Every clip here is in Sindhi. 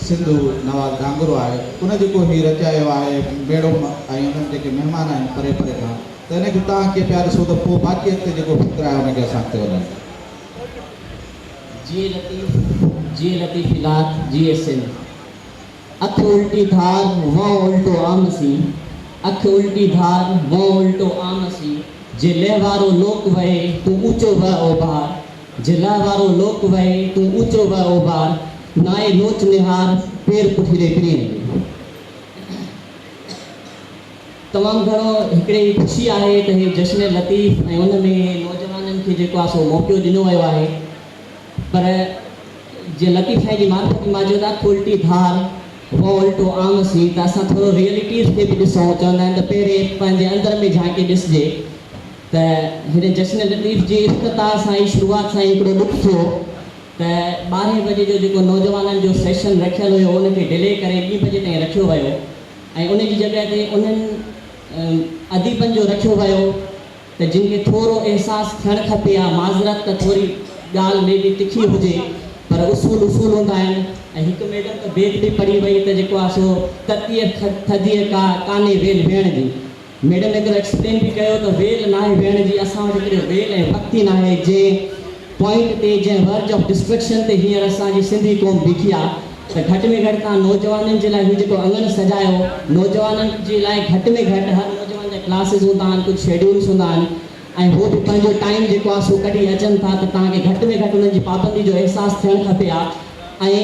سنڌو نواز گهانگهرو آهي ان جيڪو هي رچايو آهي ميڙو ۽ انهن جيڪي مهمان آهن پري پري کان ته ان کي توهان ڪيئن پيا ڏسو ته پوء باقي اڳتي جيڪو فڪر آهي ان کي اسان اڳتي وڌايون. جيئي لطيف جيئي لطيفي لات جيئي سنڌ. اک الٽي ڌار وئون الٽو عام سين اک الٽي ڌار وئون الٽو عام سين جي لئه وارو لوڪ وهي تون اوچو وه اوڀار جي لئه وارو لوڪ وهي تون اوچو وه اوڀار نائي نوچ نهار پير پٺيري پرينء جي. تمام گهڻو هڪڙي خوشي آهي ته هي جشن لطيف ۽ ان ۾ نوجوانن کي جيڪو آهي سو موقعو ڏنو ويو آهي پر جيئن لطيف سائين جي معرفت مان چيو ته اک الٽي ڌار وئون الٽو عام سين ته اسان ٿورو ريئلٽيز کي به ڏسون چوندا آهن ته پهرين پنهنجي اندر ۾ جهانڪي ڏسجي ته هن جشن لطيف جي افتتاح سان ئي شروعات سان ئي هڪڙو ڏک ٿيو ته ٻارهين بجي جو جيڪو نوجوانن جو سيشن رکيل هيو ان کي ڊلي ڪري ٻي بجي تائين رکيو ويو ۽ ان جي جڳهه تي انهن اديبن جو رکيو ويو ته جن کي ٿورو احساس ٿيڻ کپي ها، معذرت ته ٿوري ڳالهه مي بي تکي هجي پر اصول اصول هوندا آهن ۽ هڪ ميڊم ته بيت به پڙهي وئي ته جيڪو آهي سو تتيء ٿڌيء ڪا ڪانهي ويل ويهڻ جي. ميڊم ايترو ايڪسپلين به ڪيو ته ويل ناهي ويهڻ جي اسان وٽ هڪڙي ويل ۽ وقت ئي ناهي جنهن پوائنٽ تي جنهن ورج آف ڊسٽرڪشن تي هينئر اسان جي سنڌي قوم بيٺي آ ته گهٽ ۾ گهٽ توهان نوجوانن جي لاء هي جيڪو اڱڻ سجايو نوجوانن جي لاء گهٽ ۾ گهٽ هر نوجوان جا ڪلاسز هوندا آهن ڪجهه شيڊيولز هوندا آهن ۽ هو به پنهنجو ٽائيم جيڪو آ سو ڪڍي اچن ٿا ته توهان کي گهٽ ۾ گهٽ انهن جي پابندي جو احساس ٿيڻ کپي ها ۽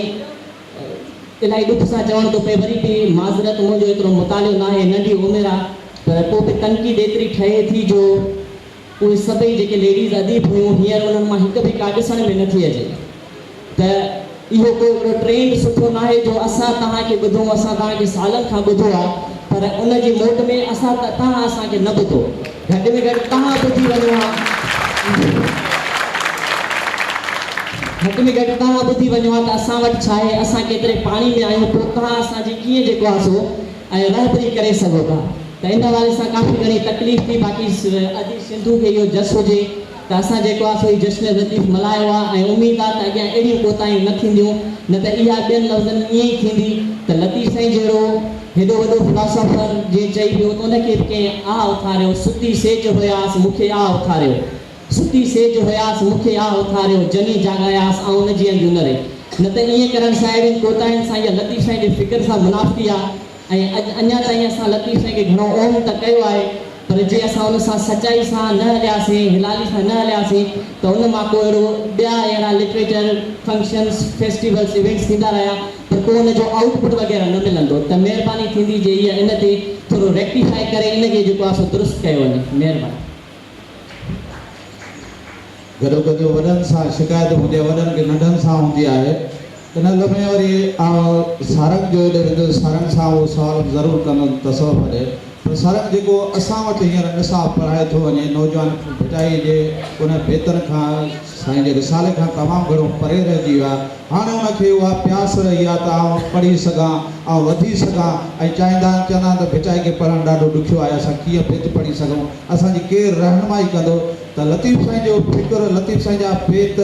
الاهي ڏک سان چوڻ ٿو پئي وري به معذرت منهنجو ايترو مطالعو ناهي ننڍي عمر آ پر پوء به تنقيد ايتري ٺهي ٿي جو اهي سڀئي جيڪي ليڊيز اديب هيون هينئر انهن مان هڪ به ڪا ڏسڻ ۾ نٿي اچي ته اهو ڪو هڪڙو ٽرينڊ سٺو ناهي جو اسان توهان کي ٻڌون اسان توهان کي سالن کان ٻڌو آ پر ان جي موٽ ۾ اسان توهان اسان کي نه ٻڌو گهٽ ۾ گهٽ توهان ٻڌي وڃو ها. گهٽ ۾ گهٽ توهان ٻڌي وڃو ها ته اسان وٽ ڇا آهي، اسان ڪيتري پاڻي ۾ آهيون، پوء توهان اسان جي ڪيئن جيڪو آهي سو ۽ رهبري ڪري سگهو ٿا. ته ان حوالي سان ڪافي گهڻي تڪليف ٿي، باقي ادي سنڌو کي اهو جس هجي ته اسان جيڪو آهي سو هي جشن لطيف ملهايو آهي ۽ اميد آهي ته اڳيان اهڙيون ڪوتاهيون نه ٿينديون، نه ته اها ٻين لفظن ۾ ائين ئي ٿيندي ته لطيف سائين جهڙو هيڏو وڏو فلاسافر جيئن چئي پيو ته ان کي به ڪنهن آه اٿاريو، ستي سيج هياس مون کي آه اٿاريو. ستي سيج هياس مون کي آه اٿاريو، جني جاڳاياس آئون نه جيئنديون نه ري. نه ته ائين ڪرڻ سان اهڙين ڪوتاهين سان يا لطيف سائين جي فڪر سان منافقي آ ۽ اڄ اڃا تائين اسان لطيف سائين کي گهڻو اوم ته ڪيو آهي پر جي اسان ان سان سچائي سان نه هلياسين، حلالي سان نه هلياسين ته ان مان ڪو اهڙو ٻيا اهڙا لٽريچر فنڪشنس، فيسٽيولس، ايونٽس ٿيندا رهيا پر ڪو ان جو آئوٽ پٽ وغيره نه ملندو ته مهرباني ٿيندي جي اها ان تي ٿورو ريڪٽيفائي ڪري ان کي جيڪو آهي سو درست ڪيو وڃي. مهرباني. گڏوگڏ وڏن سان شڪايت هوندي آهي، وڏن کي ننڍن سان هوندي آهي. ان لمحي وري آئون سارنگ جو ايڏي ويندس، سارنگ سان اهو سوال به ضرور ڪندم تصوف ڏي. پر سارنگ جيڪو اسان وٽ هينئر نصاب پڙهايو ٿو وڃي، نوجوان ڀٽائيء جي ان بيتن کان، سائين جي رسالي کان تمام گهڻو پري رهجي ويا. هاڻي ان کي اها پياس رهي آهي ته آئون پڙهي سگهان، آئون وڌي سگهان ۽ چاهيندا آهن، چوندا آهن ته ڀٽائي کي پڙهڻ ڏاڍو ڏکيو آهي، اسان ڪيئن بيت پڙهي سگهون، اسان جي ڪير رهنمائي ڪندو ته لطيف سائين جو فڪر، لطيف سائين جا بيت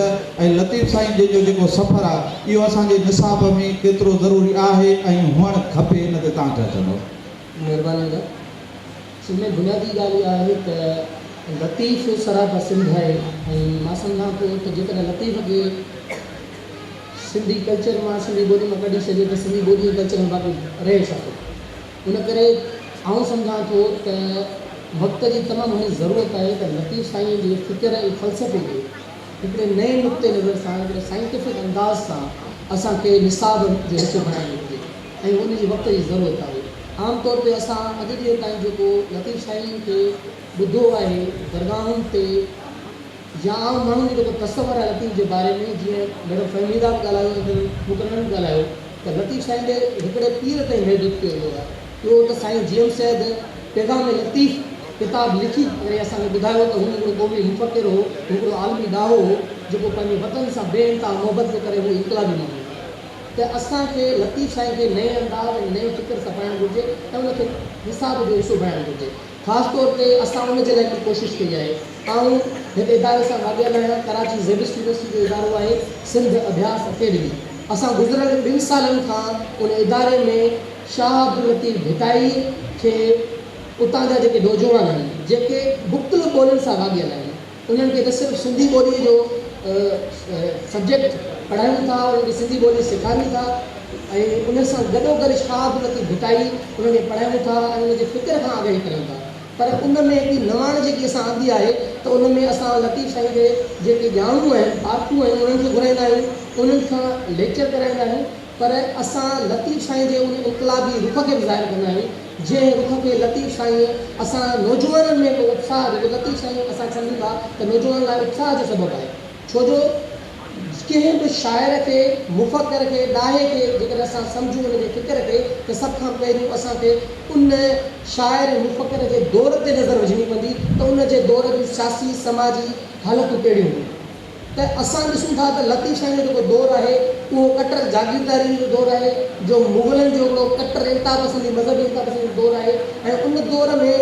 ۽ لطيف سائين جن جو جيڪو سفر آهي اهو اسان جي نصاب ۾ ڪيترو ضروري آهي ۽ هئڻ کپي ان تي توهان ڇا چوندؤ؟ مهرباني ادا. اصل ۾ بنيادي ڳالهه اها آهي ته لطيف سراپا سنڌ آهي ۽ مان سمجهان ٿو ته جيڪڏهن لطيف کي سنڌي ڪلچر مان سنڌي ٻولي مان ڪڍي ڇڏجي ته سنڌي ٻولي ۽ ڪلچر ۾ باقي رهي ڇا ٿو؟ ان ڪري آئون سمجهان ٿو ته وقت جي تمام گهڻي ضرورت آهي ته لطيف سائينء جي فڪر ۽ فلسفي کي هڪڙي نئين نقطي نظر سان هڪڙي سائنٽيفڪ انداز سان اسان کي نصاب جو حصو بڻائڻ گهرجي ۽ ان جي وقت جي ضرورت آهي. عام طور تي اسان اڄ ڏينهن تائين جيڪو لطيف سائين کي ٻڌو آهي درگاهن تي يا عام ماڻهن جو جيڪو تصور آهي لطيف جي باري ۾ جيئن ميڊم فهميده به ڳالهايو ۽ ٻين مقررن به ڳالهايو ته لطيف سائين کي هڪڙي پير تائين محدود ڪيو ويو آهي اهو ته سائين جي ايم سيد پيغام لطيف ڪتاب لکي ڪري اسان کي ٻڌايو ته هو هڪڙو قومي مفڪر هو، هو هڪڙو عالمي ڏاهو هو جيڪو پنهنجي وطن سان بي انتها محبت پيو ڪري هو انقلابي ماڻهو هو ته اسان کي لطيف سائين کي نئين انداز ۽ نئين فڪر سان پڙهڻ گهرجي ۽ ان کي نصاب جو حصو بڻائڻ گهرجي. خاص طور تي اسان ان جي لاء هڪڙي ڪوشش ڪئي آهي. آئون هڪ اداري سان واڳيل آهيان، ڪراچي زيبسٽ يونيورسٽي جو ادارو آهي سنڌ اڀياس اڪيڊمي. اسان گذريل ٻن سالن کان ان اداري ۾ شاهه عبداللطيف ڀٽائي کي اتان جا جيڪي نوجوان آهن، جيڪي مختلف ٻولين سان واڳيل آهن، انهن کي نه صرف سنڌي ٻوليء جو سبجيڪٽ پڙهايون ٿا، انهن کي سنڌي ٻولي سيکاريون ٿا ۽ ان سان گڏوگڏ شاهه عبداللطيف ڀٽائي انهن کي پڙهايون ٿا ۽ ان جي فڪر کان آگاهي ڪريون ٿا. پر ان ۾ هڪڙي نواڻ جيڪي اسان آندي آهي ته ان ۾ اسان لطيف سائين جي جيڪي ڄاڻو آهن، پارکو آهن، انهن کي گهرائيندا آهيون، انهن کان ليڪچر ڪرائيندا آهيون، پر اسان لطيف سائين جي ان انقلابي رخ کي به ظاهر ڪندا آهيون، جنهن رخ کي لطيف سائين اسان نوجوانن ۾ هڪ اتساهه جيڪو لطيف سائين اسان سمجهون ٿا ته نوجوانن لاء اتساهه جو سبب آهي. ڇو جو ڪنهن به شاعر کي، مفڪر کي، ڏاهي کي جيڪڏهن اسان سمجهون ان جي فڪر کي ته سڀ کان پهريون اسان کي ان شاعر ۽ مفڪر جي دور تي نظر وجهڻي پوندي ته ان جي دور جون سياسي، سماجي حالتون ڪهڙيون هيون. ته اسان ڏسون ٿا ته لطيف سائين جو جيڪو دور آهي اهو ڪٽر جاگيرداري جو دور آهي جو مغلن جو هڪڙو ڪٽر انتها پسندي مذهبي انتها پسندي جو دور آهي ۽ ان دور ۾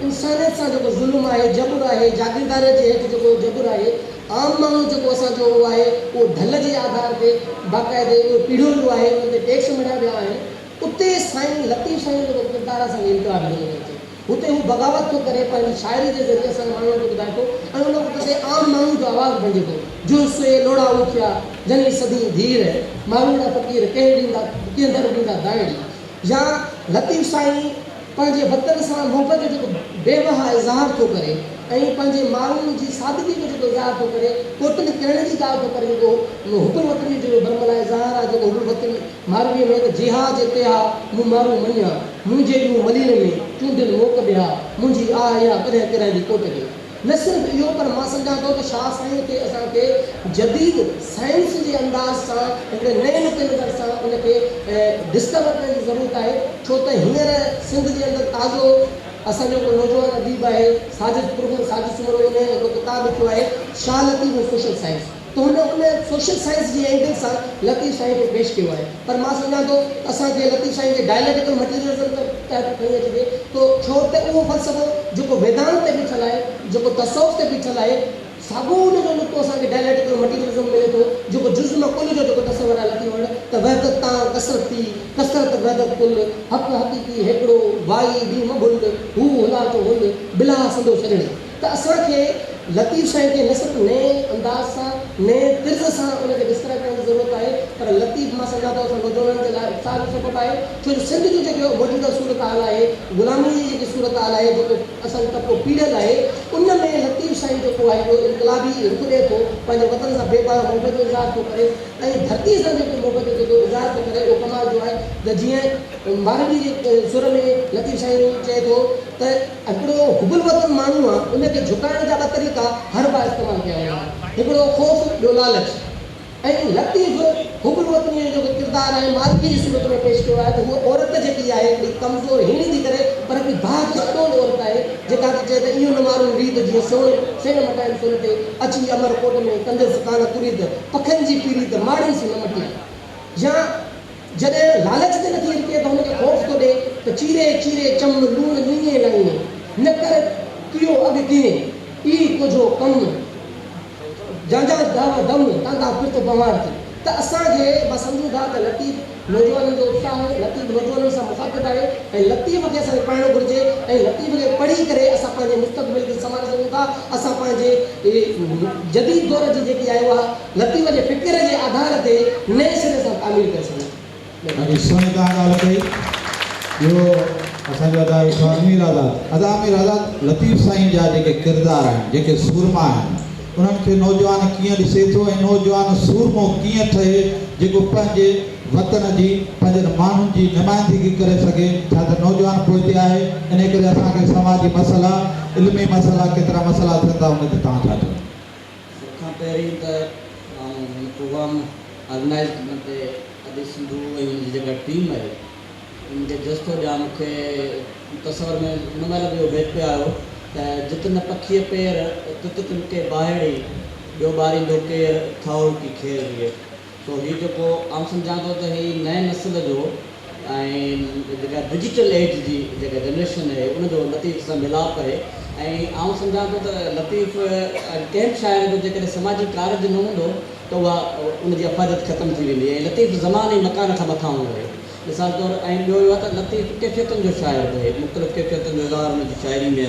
انسانيت سان جيڪو ظلم آهي جبر آهي جاگيرداريت جي هيٺ جيڪو جبر آهي عام ماڻهو جيڪو اسان جو اهو آهي اهو ڍل جي آڌار تي باقاعدي اهو پيڙهيو ويو آهي انهن تي ٽيڪس مڙهيا ويا آهن اتي سائين لطيف سائين جو جيڪو ڪردار آهي اسان کي انقلابي ٿو نظر اچي. هتي هو بغاوت ٿو ڪري، پنهنجي شاعري جي ذريعي اسان ماڻهن کي ٻڌائي ٿو ۽ ان وقت تي عام ماڻهن جو آواز بڻجي ٿو، جو سوئي لوڙها اوکيا، جني سڌين ڌير، ماروئڙا فقير، ڪنهن ڏيندا، ڪنهن در ڏيندا دانهڙي. يا لطيف سائين پنهنجي وطن سان محبت جو جيڪو بي بها اظهار ٿو ڪري ۽ پنهنجي ماڻهن جي سادگي جو جيڪو اظهار ٿو ڪري، ڪوٽن ڪرڻ جي ڳالهه ٿو ڪري، جيڪو حب الوطني جو برملا اظهار آهي، جيڪو حب الوطني مارويء ۾ ته جيها جي تيها، مون مارو مڃيا، منهنجي ڏيون ملير ۾، چونڊين موڪ ٻيها، منهنجي آهه اها ڪڏهن ڪيرائيندي ڪوٽ کي. نه صرف اهو پر مان سمجهان ٿو ته شاهه سائينء کي اسان کي جديد سائنس جي انداز سان هڪڙي نئين نقطي نظر سان ان کي ڊسڪور ڪرڻ جي ضرورت آهي ڇو ته هينئر سنڌ جي اندر تازو اسان جو هڪڙو نوجوان اديب آهي ساجد پروفيسر ساجد سومرو ان هڪڙو ڪتاب لکيو آهي شاهه لطيف ۽ سوشل سائنس ته هن ان سوشل سائنس جي اينگل سان لطيف سائين کي پيش ڪيو آهي پر مان سمجهان ٿو ته اسان کي لطيف سائين کي ڊائليڪٽيڪل مٽيريلزم تحت کڻي اچجي ٿو ڇو ته اهو فلسفو جيڪو ويدانت تي بيٺل آهي جيڪو تصوف تي بيٺل آهي ساڳو ان جو نقطو اسان کي ڊائليڪٽيڪل مٽيريلزم ملي ٿو جيڪو جز مان ڪل جو جيڪو تصور آهي لطيف وٽ ته وحدت تان ڪثرت ٿي ڪثرت وحدت ڪل حق حقيقي هيڪڙو وائي ٻي م ڀل هو هلا چو هل بلا سندو سڄڻ ته اسان کي لطيف سائين کي نه صرف نئين انداز سان، نئين طرز سان ان کي ڊسڪرائب ڪرڻ جي ضرورت آهي پر لطيف مان سمجهان ٿو اسان نوجوانن جي لاء اتساهه جو سبب آهي ڇو جو سنڌ جو جيڪو موجوده صورتحال آهي، غلامي جي جيڪي صورتحال آهي، جيڪو اسان جو طبقو پيڙهيل آهي ان ۾ لطيف سائين جيڪو آهي اهو انقلابي رخ ڏئي ٿو، پنهنجي وطن سان بي پناهه محبت جو اظهار ٿو ڪري ۽ ڌرتيء سان جيڪو محبت جو جيڪو اظهار ٿو ڪري اهو ڪمال جو آهي ته جيئن ماروي جي سر ۾ لطيف سائين چئي ٿو ته هڪڙو حب الوطن ماڻهو آ، ان کي جهڪائڻ جا ٻه طريقا حربا استعمال ڪيا ويا آهن، هڪڙو خوف ٻيو لالچ. ۽ لطيف حب الوطنيء جو جيڪو ڪردار آهي مارويء جي صورت ۾ پيش ڪيو آهي ته هوء عورت جيڪي آهي هڪڙي ڪمزور هيڻي ٿي ڪري پر هڪڙي بهادر اڏول عورت آهي جيڪا ٿي چئي ته ايئن نه مارون ريت جيئن سوڻ سيڻ مٽائين سر تي اچي امر ڪوٽ ۾ ڪندس ڪانه ڪريت پکن جي پريت ماڙين سين نه مٽيان يا جڏهن لالچ تي نٿي رڪي ته هن کي خوف ٿو ڏئي ته چيري چيري چم لوڻ نيني لائين، نه ڪر ڪيو اڳ ڪيئين، اي ڪجهو ڪم، جانجان دعويٰ دم، تاندا پرت بنوار ٿي. ته اسان کي مان سمجهون ٿا ته لطيف نوجوانن جو اتساهه آهي، لطيف نوجوانن سان مخاطب آهي ۽ لطيف کي اسان کي پڙهڻ گهرجي ۽ لطيف کي پڙهي ڪري اسان پنهنجي مستقبل کي سنواري سگهون ٿا، اسان پنهنجي جديد دور جي جيڪي آهي اها لطيف جي فڪر جي آڌار تي نئين سري سان تعمير ڪري سگهون. ڏاڍي سهڻي توهان ڳالهه ڪئي. ٻيو اسان جو ادا ويٺو آهي امير آزاد. ادا امير آزاد لطيف سائين جا جيڪي ڪردار آهن جيڪي سورما آهن انهن کي نوجوان ڪيئن ڏسي ٿو ۽ نوجوان سورمو ڪيئن ٺهي جيڪو پنهنجي وطن جي پنهنجن ماڻهن جي نمائندگي ڪري سگهي ڇا ته نوجوان پوئتي آهي انهي ڪري اسان کي سماجي مسئلا علمي مسئلا ڪيترا مسئلا ٿين ٿا ان تي توهان ڇا چوندو. سڀ کان پهرين ته آئون هن پروگرام آرگنائيز ڪرڻ تي ادي سنڌو ۽ ان جي جيڪا ٽيم آهي ان کي جس ٿو ڏيان. مون کي تصور ۾ ان مهل به اهو بيت پئي آيو ته جت نه پکيء پير، تت ٽمڪي باهڙي، ٻيو ٻاريندو ڪير، ٿاهوڙڪي کير ريء. سو هي جيڪو آئون سمجهان ٿو ته هي نئين نسل جو ۽ جيڪا ڊجيٽل ايج جي جيڪا جنريشن آهي ان جو لطيف سان ملاپ آهي ۽ آئون سمجهان ٿو ته لطيف ڪنهن به شاعر جو جيڪڏهن سماجي ڪارج نه هوندو ته اها ان جي افاديت ختم ٿي ويندي ۽ لطيف زمان ۽ مڪان کان مٿانهون آهي. مثال طور ۽ ٻيو اهو آهي ته لطيف ڪيفيتن جو شاعر به آهي، مختلف ڪيفيتن جو اظهار هن جي شاعري ۾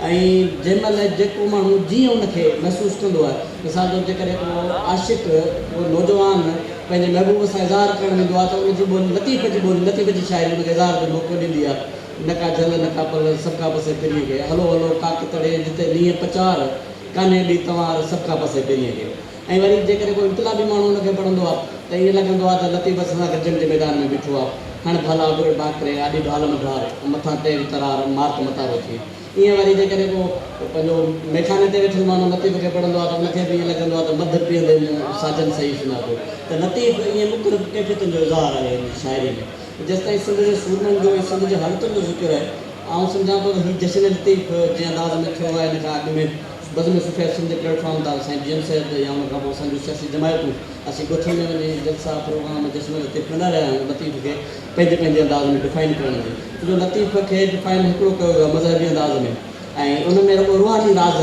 آهي ۽ جنهن مهل جيڪو ماڻهو جيئن ان کي محسوس ڪندو آهي، مثال طور جيڪڏهن ڪو عاشق، ڪو نوجوان پنهنجي محبوب سان اظهار ڪرڻ ويندو آهي ته ان جي ٻولي لطيف جي ٻولي، لطيف جي شاعري ان کي اظهار جو موقعو ڏيندي آهي. نه ڪا جهل نه ڪا پل، سڀ ڪا پسي پرينء کي، هلو هلو ڪاڪ تڙي، جتي نينهن پچار، ڪانهي ٻي تنوار، سڀ ڪا پسي پرينء کي. ۽ وري جيڪڏهن ڪو انقلابي ماڻهو ان کي پڙهندو آ ته ائين لڳندو آ ته لطيف اسان سان گڏ جنگ جي ميدان ۾ بيٺو آ. هڻ ڀالا گرڙ ڀاڪري، آڏي ڍال م ڍار، مٿان تيغ ترار، مار ته متارو ٿئي. ائين وري جيڪڏهن ڪو پنهنجو ميخاني تي ويٺل ماڻهو لطيف کي پڙهندو آ ته ان کي به ائين لڳندو آ ته مڌ پيئندي مون ساجن صحيح سڃاتو ته لطيف ائين مختلف ڪيفيتن جو اظهار آهي هن جي شاعري ۾. جيستائين سنڌ جي سورمن جو ۽ سنڌ جي حالتن جو ذڪر آهي، آئون سمجهان ٿو ته هي جشن لطيف جنهن انداز ۾ ٿيو آهي ان کان اڳ ۾ بزم صوفياء سنڌ جي پليٽ فارم تان سائين جي ايم سيد يا ان کان پوء اسان جون سياسي جماعتون اسين ڳوٺن ۾ وڃي جلسا پروگرام جشن لطيف ڪندا رهيا آهيون لطيف کي پنهنجي پنهنجي انداز ۾ ڊفائن ڪرڻ جي ڇو جو لطيف کي ڊفائن هڪڙو ڪيو ويو آهي مذهبي انداز ۾ ۽ ان ۾ رڳو روحاني راز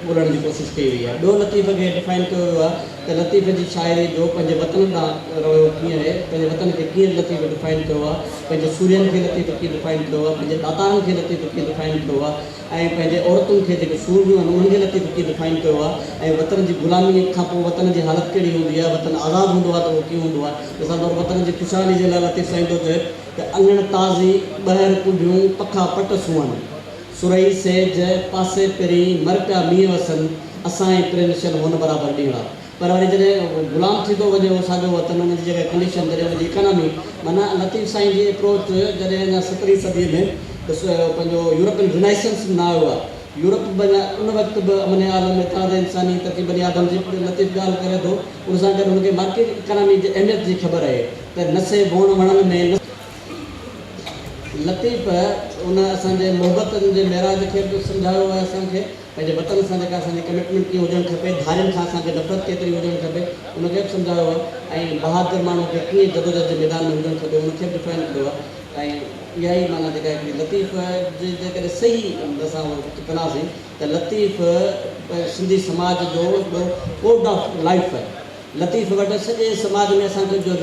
ڳولڻ جي ڪوشش ڪئي وئي آهي ٻيو لطيف کي ڊفائن ڪيو ويو آهي ته لطيف جي شاعري جو پنهنجي وطن ڏانهن رويو ڪيئن آهي پنهنجي وطن کي ڪيئن لطيف ڊفائن ڪيو آهي پنهنجي سورين کي لطيف ڪيئن ڊفائن ڪيو آهي پنهنجي ڏاتارن کي لطيف ڪيئن ڊفائن ڪيو آهي ۽ پنهنجي عورتن کي جيڪي سورميون آهن انهن کي لطيف ڪيئن ڊفائن ڪيو آهي ۽ وطن جي غلامي کان پوء وطن جي حالت ڪهڙي هوندي آهي وطن آزاد هوندو آهي ته اهو ڪيئن هوندو آهي مثال طور وطن جي خوشحالي جي لاء لطيف سائين ٿو چئي ته اڱڻ تازي ٻهر ڪنڍيون پکا پٽ سونهن سرهي سيج پاسي پرين مر پيا مينهن وسن اسان ۽ پرين شل هون برابر ڏينهڙا. پر وري جڏهن غلام ٿي ٿو وڃي اهو ساڳيو وطن ان جي جيڪا ڪنڊيشن جڏهن ان جي اڪانامي معنيٰ لطيف سائين جي اپروچ جڏهن اڃا سترهين صديء ۾ پنهنجو يورپين رينائسنس نه آيو آهي يورپ به اڃا ان وقت به امن عالم اتحاد انساني ترقي بني آدم جي لطيف ڳالهه ڪري ٿو ان سان گڏ هن کي مارڪيٽ اڪانامي جي اهميت جي خبر آهي ته نه سي ووڻ وڻن ۾ نه لطيف ان اسان جي محبتن جي معراج کي به سمجهايو آهي اسان کي. پنهنجي وطن سان جيڪا اسان جي ڪمٽمينٽ ڪيئن هجڻ کپي، ڌارين کان اسان کي نفرت ڪيتري هجڻ کپي، ان کي به سمجهايو آهي ۽ بهادر ماڻهو کي ڪيئن جدوجهد جي ميدان ۾ هجڻ کپي ان کي به ڊفائن ڪيو آهي ۽ اها ئي معنيٰ جيڪا هڪڙي لطيف جي جيڪڏهن صحيح اسان اهو ڪنداسين ته لطيف سنڌي سماج جو هڪڙو ڪوڊ آف لائيف آهي. لطيف وٽ سڄي سماج ۾ اسان کي جو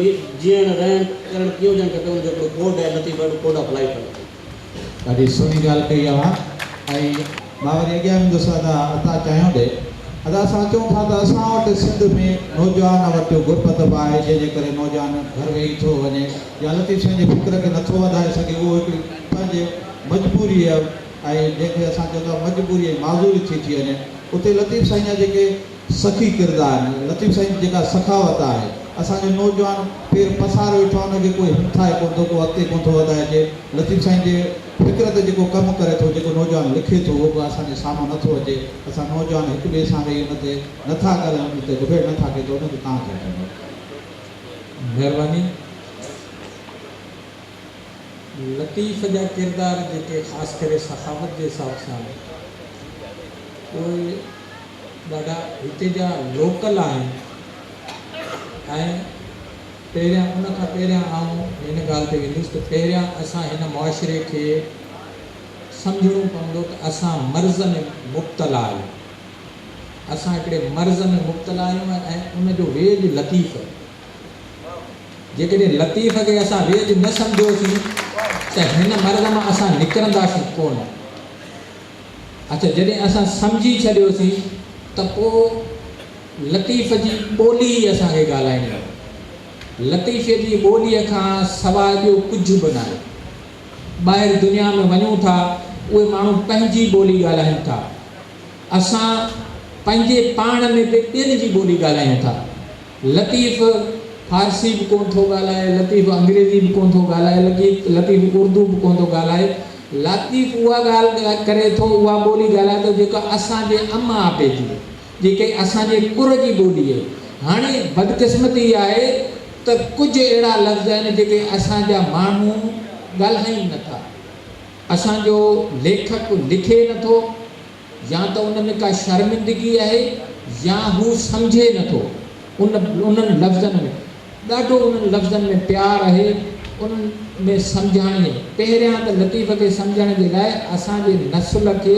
جيئڻ رهڻ ڪرڻ ڪيئن هجڻ کپي ان جو هڪڙو ڪوڊ آهي لطيف وٽ ڪوڊ آف لائيف آهي. ڏاڍي سهڻي ڳالهه ڪئي اوهان ۽ مان وري اڳيان ويندس ادا عطا چانهيو ڏي. ادا اسان چئون ٿا ته اسان وٽ سنڌ ۾ نوجوان وٽ غربت به آهي جنهن جي ڪري نوجوان گهر ويهي ٿو وڃي يا لطيف سائين جي فڪر کي نٿو وڌائي سگهي اهو هڪڙي پنهنجي مجبوري ۽ جنهن کي اسان چئون ٿا مجبوري ۽ معذوري ٿي ٿي وڃي اتي لطيف سائين جا جيڪي سخي ڪردار آهن لطيف سائين جي جيڪا سخاوت آهي اسان جو نوجوان پير پساري ويٺو آهي ان کي ڪوئي همٿائي ڪونه ٿو ڪو اڳتي ڪونه ٿو وڌائجي لطيف سائين جي فڪر تي جيڪو ڪم ڪري ٿو جيڪو نوجوان لکي ٿو اهو به اسان جي سامهون نه ٿو اچي اسان نوجوان هڪ ٻئي سان ويهي ان تي نه ٿا ڳالهايون ان تي ڊبيٽ نه ٿا ڪيون ته ان تي توهان ڇا چوندؤ. مهرباني. لطيف جا ڪردار جيڪي خاص ڪري سخاوت جي حساب سان اهي ڏاڍا هتي جا لوڪل آهن ۽ پهريان ان کان پهريان آئون هن ڳالهه تي ويندس ته پهريان اسان هن معاشري کي سمجهڻو پوندو ته اسان مرض ۾ مبتلا آهيون اسان هڪڙي مرض ۾ مبتلا آهيون ۽ ان جو ويڄ لطيف جيڪڏهن لطيف کي اسان ويڄ نه سمجهيوسين ته هن مرض مان اسان نڪرنداسين ڪونه. اڇا جڏهن اسان سمجهي ڇڏيوسين ته پوء لطيف جي ٻولي ئي اسان کي ڳالهائڻي آهي. لطيف جي ٻوليء کان سواء ٻيو ڪجهه به ناهي. ٻاهر دنيا ۾ وڃون ٿا اهي ماڻهو پنهنجي ٻولي ڳالهائين ٿا. اسان پنهنجي پاڻ ۾ به ٻين جي ٻولي ڳالهايون ٿا. لطيف فارسي به ڪونه ٿو ڳالهائي، لطيف انگريزي به ڪونه ٿو ڳالهائي، لطيف اردو به ڪونه ٿو ڳالهائي، لطيف اها ڳالهه ڪري ٿو، اها ٻولي ڳالهائي ٿو جيڪا اسان جي اما آپي جي، جيڪي اسان جي ڪر جي ٻولي آهي. هاڻي بدقسمتي اها آهي ته ڪجهه اهڙا لفظ آهن جيڪي اسان جا ماڻهو ڳالهائين نه ٿا. اسان جو ليکڪ لکي نه ٿو. يا ته ان ۾ ڪا شرمندگي آهي يا هو سمجهي نه ٿو. ان انهن لفظن ۾ ڏاڍو انهن لفظن ۾ پيار آهي، انهن ۾ سمجهاڻي آهي. پهريان ته لطيف کي سمجهڻ جي لاء اسان جي نسل کي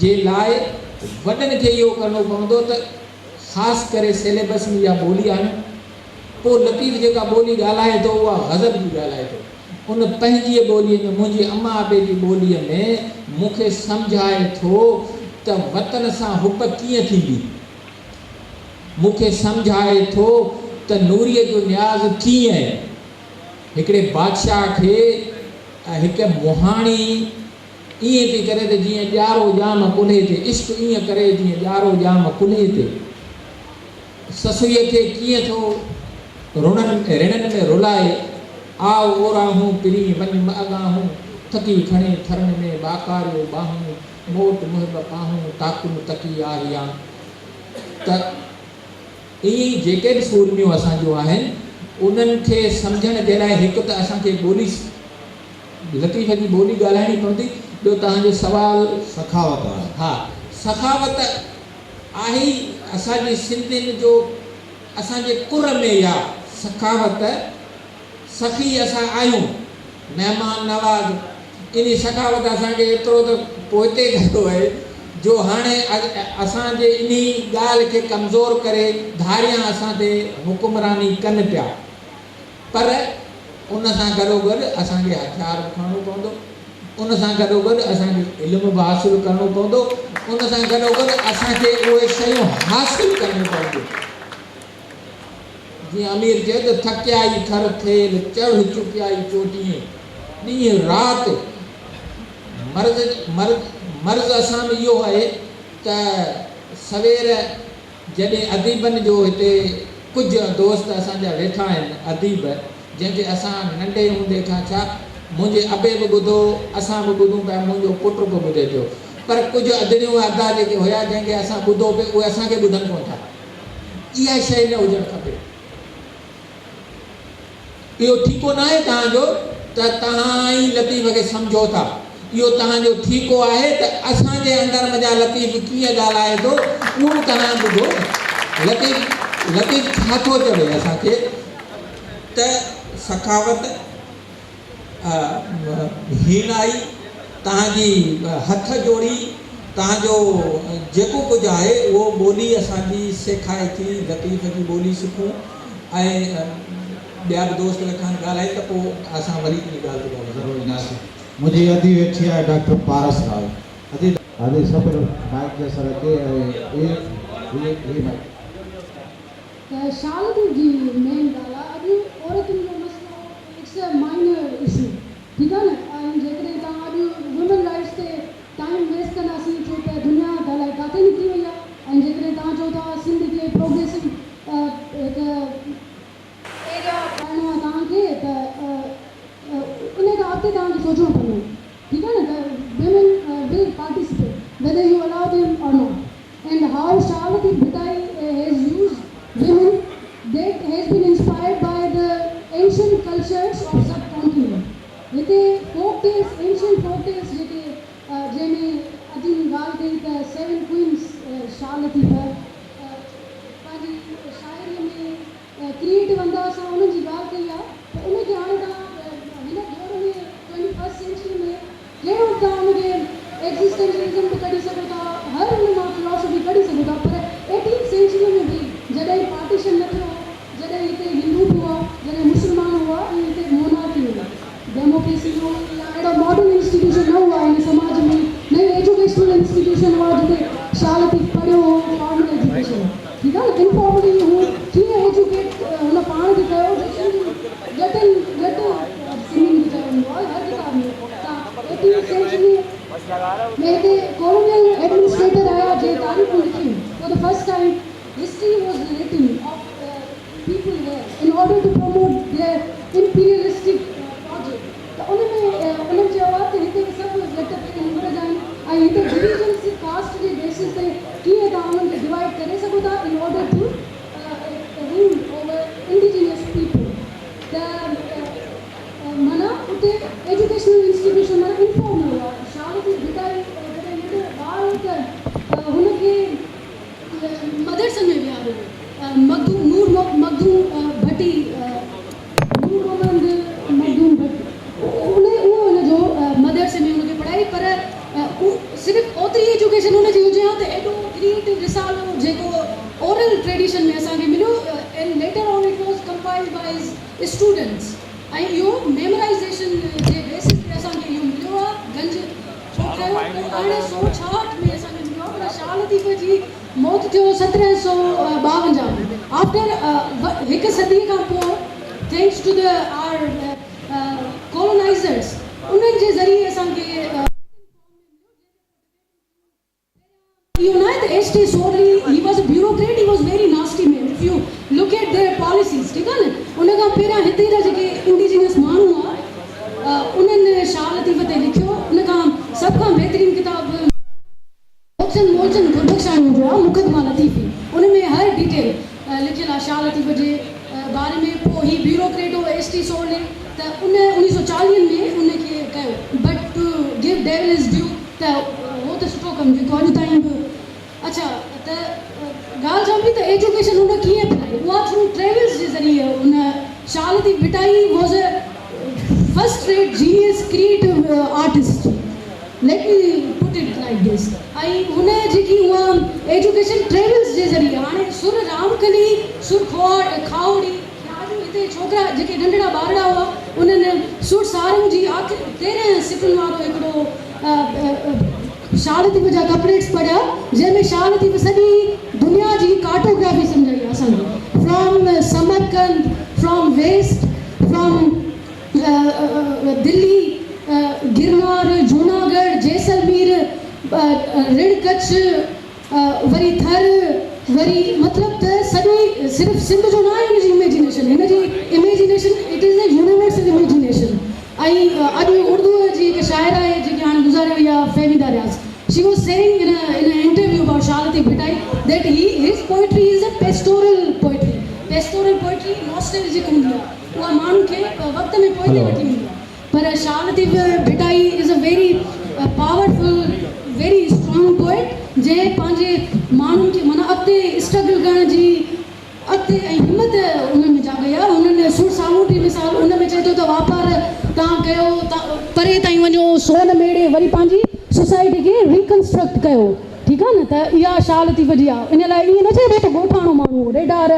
جي لاء وڏن کي اهو ڪرڻو پوندو ته خاص ڪري سيليبس ۾ اها ٻولي آڻيو. پوء لطيف جيڪا ٻولي ڳالهائي ٿو اها غضب جي ڳالهائي ٿو. ان پنهنجيء ٻوليء ۾ منهنجي اما ابي جي ٻوليء ۾ مون کي سمجهائي ٿو ته وطن سان حب ڪيئن ٿيندي. مون کي سمجهائي ٿو ته نوريء جو نياز ڪيئن هڪڙي بادشاهه کي هڪ مهاڻي ائين ٿي ڪري ته جيئن ڄارو ڄام ڪلهي تي، عشق ائين ڪري جيئن ڄارو ڄام ڪلهي تي. سسئيء کي ڪيئن ٿو رڻن رڻن ۾ رلائي، آء اوراهون پرين وڃ م اڳاهون، ٿڪي کڻي ٿرن ۾ ٻاڪاريو ٻانهون، موٽ محب پاهون، تاڪن تڪي آهيان. ته ائين ئي جيڪي به سورميون اسان جون آهن، انهن کي سمجهڻ جي لاء هڪ ته اسان کي ٻولي لطيف جي ٻولي ڳالهائڻي پوندي، ٻيو توهان جو سوال. سخاوت آهي. ها سخاوت آهي ئي اسان جي سنڌين جو اسان جي ڪر ۾ اها سخاوت، سخي اسان آهيون، مهمان نواز، انهي سخاوت اسان کي ايترو ته پوئتي ڪيو آهي جو هاڻي اسان جي انهي ڳالهه کي ڪمزور ڪري ڌاريان اسان تي حڪمراني ڪن پيا. پر ان سان گڏوگڏ اسان کي هٿيار به کڻڻو پوندو، ان سان گڏوگڏ اسان کي علم به حاصل ڪرڻو پوندو، ان سان گڏوگڏ اسان کي اهي شيون حاصل ڪرڻيون پونديون. جيئن امير چيو ته ٿڪيائي ٿر ٿيل، چڙهه چڪيائي چوٽيين، ڏينهن رات مرض مرض مرض اسان ۾ اهو آهي ته سوير جڏهن اديبن جو هتي ڪجهه دوست اسان جا ويٺا آهن اديب جنهن کي اسان ننڍي هوندي کان ڇا منهنجي ابي به ٻڌو اسان به ٻڌون پيا منهنجو پٽ به ٻڌي پيو پر ڪجهه ادڙيون ۽ ادا جيڪي هيا جنهن کي اسان ٻڌو پي اهي اسان کي ٻڌن ڪونه ٿا اها شيء نه هجڻ کپي. اهو ٺيڪو ناهي توهان جو ته توهان ئي لطيف کي سمجهو ٿا. اهو توهان جو ٺيڪو آهي ته اسان جي اندر منجهان لطيف ڪيئن ڳالهائي ٿو اهو به توهان ٻڌو نه. لطيف لطيف ڇا ٿو چوي اسان کي ته سخاوت، هيڻائي، توهان جي هٿ جوڙي، توهان جو جيڪو ڪجهه آهي اهو ٻولي اسان جي سيکائي ٿي، لطيف جي ٻولي سکون ۽ ٻيا به دوست ويٺا آهن ڳالهائين ته پوء اسان وري ان ڳالهه تي ڳالهائينداسين. ضرور اينداسين. منهنجي ادي ويٺي آهي ڊاڪٽر پارس راء. ادي. ادي صبر مائيڪ جي سر اچي ۽ هي هي هي مائيڪ. ته شال جي مين ڳالهه آ اڄ عورتن جو مسئلو it's a minor issue ٺيڪ آ نه ۽ جيڪڏهن توهان اڄ وومين رائٽس تي ٽائيم ويسٽ ڪنداسين ڇو ته دنيا ته الائي ڪاٿي نڪري وئي آ ۽ جيڪڏهن توهان چئو ٿا سنڌ کي پروگريسو هڪ ايريا ٺاهڻو آ توهان کي ته ان کان اڳتي توهان کي سوچڻو پوندو ٺيڪ آ نه ته women will participate whether you allow them or not. And how Shah Latif Bhittai has used women that has been inspired by the ancient cultures of subcontinent. هتي folk tales, ancient folk tales جيڪي جنهن ۾ ادين ڳالهه ڪئي ته سيون ڪوئنس شاهه لطيف پنهنجي شاعري ۾ ڪريئيٽو انداز سان انهن جي ڳالهه ڪئي آهي ته ان کي هاڻي توهان هن دور ۾ ٽوئنٽي فرسٽ سينچري ۾ ڪهڙو به توهان ان کي ايگزسٽينشلزم به ڪڍي سگهو ٿا، هر ان مان فلاسافي ڪڍي سگهو ٿا پر ايٽينٿ سينچريء ۾ به جڏهن پارٽيشن نه ٿيو هو، جڏهن هتي هندو به هئا، جڏهن مسلمان هئا ۽ هتي مونارڪي هئي، ڊيموڪريسي نه هئي يا اهڙا ماڊرن انسٽيٽيوشن نه هئا هن سماج ۾ نه ئي ايجوڪيشنل انسٽيٽيوشن هئا جتي شاهه لطيف پڙهيو هو فارمل ايجوڪيشن ٺيڪ آهي نه انفارملي هو ڪيئن ايجوڪيٽ هن پاڻ کي ڪيو جو سنڌي ڄٽن ڄٽ سنڌين کي چيو ويندو آهي هر ڪتاب ۾ ته ايٽينٿ سينچري ۾ هتي ڪولونيل ايڊمنسٽريٽر آيا جنهن تاريخون لکيون for the first time history was written of people here in order to promote their imperialistic project ته ان ۾ انهن چيو آهي ته هتي سڀ ڄٽ پهرين نمبر جا آهن ۽ هتي ڊويزنس ڪاسٽ جي بيسس تي ڪيئن توهان انهن کي ڊوائيڊ ڪري سگهو ٿا in order to rule over indigenous people ته معنيٰ اتي ايجوڪيشنل انسٽيٽيوشن معنيٰ انفارمل هئا. شاهه لطيف ڀٽائي جڏهن ننڍو ٻار هو ته هن کي مدرسن ۾ ويهاريو ويو. مخدوم نور مخدوم ڀٽي نور محمد مخدوم ڀٽي ان اهو هن جو مدرسي ۾ هن کي پڙهائي پر صرف اوتري ايجوڪيشن هن جي هجي ها ته ايڏو ڪريئيٽو رسالو جيڪو اورل. ٽريڊيشن ۾ اسان کي مليو and later on it was compiled by his students ۽ اهو ميمورائيزيشن جي بيسس تي اسان کي اهو مليو آهي. گنج ڇو ٺهيو؟ پوء 1866 ۾ اسان کي مليو آهي پر شاهه لطيف جي موت ٿيو 1752 ۾ آفٽر هڪ صدي کان پوء thanks to the our colonisers انهن جي ذريعي اسان کي رٽن فارم ۾ مليو جنهن تي پوء ڊبيٽون ٿيون. اهو ناهي ته H T Sorley he was a bureaucrat he was very nasty man if you look at their policies ٺيڪ آهي نه ان کان پهريان هتي جا جيڪي انڊيجينس ماڻهو هئا انهن شاهه لطيف تي لکيو ان کان سڀ کان بهترين ڪتاب موچن مولچند گربخشاڻيء جو آهي مقدمه لطيفي ان ۾ هر ڊيٽيل لکيل آهي شاهه لطيف جي باري ۾ پوء هي بيوروڪريٽ هو ايڇ ٽي سورلي ته ان اوڻيهه سو چاليهن ۾ ان کي ڪيو but to give devil his due ته هو ته سٺو ڪم جيڪو اڄ تائين به اڇا ته ڳالهه چوان پئي ته ايجوڪيشن هن ڪيئن ڦهلائي اها ٿرو ٽريولز جي ذريعي هن Shah Latif Bhittai was a first rate genius creative artist let me put it like this ۽ هن جيڪي اها ايجوڪيشن ٽريولز جي ذريعي هاڻي سر رامڪلي سر کاهوڙي يا جو هتي ڇوڪرا جيڪي ننڍڙا ٻارڙا هئا انهن سر سارنگ جي آخري تيرنهن صفن وارو هڪڙو شاهه لطيف جا ڪپليٽس پڙهيا جنهن ۾ شاهه لطيف سڄي دنيا جي ڪارٽوگرافي سمجهائي آهي اسان کي from Samarkand from west from Delhi Girnar Junagadh Jaisalmer Rann Kutch وري ٿر وري مطلب ته سڄي صرف سنڌ جو نه آهي هن جي اميجينيشن هن جي imagination it is a universal imagination ۽ اڄ اردو جي هڪ شاعره آهي جيڪي هاڻي گذاري وئي آهي Fahmida Riaz she was saying in in a interview about Shah Latif Bhittai that he his poetry is a pastoral poetry pastoral poetry nostalgic هوندي آهي اها ماڻهن کي وقت ۾ پوئتي وٺي ويندي آهي. پر Shah Latif Bhittai is a very powerful very strong poet جنهن پنهنجي ماڻهن کي معنيٰ اڳتي اسٽرگل ڪرڻ جي اڳتي ۽ همت انهن ۾ جاڳائي آهي هنن سر سامونڊي مثال ان ۾ چئي ٿو ته واپار توهان ڪيو پري تائين وڃو سون ميڙي وري پنهنجي سوسائٽي کي ريڪنسٽرڪٽ ڪيو ٺيڪ آهي نه ته اها شاهه لطيف جي آهي ان لاء ائين نه چئبو ته ڳوٺاڻو ماڻهو هو ريڍار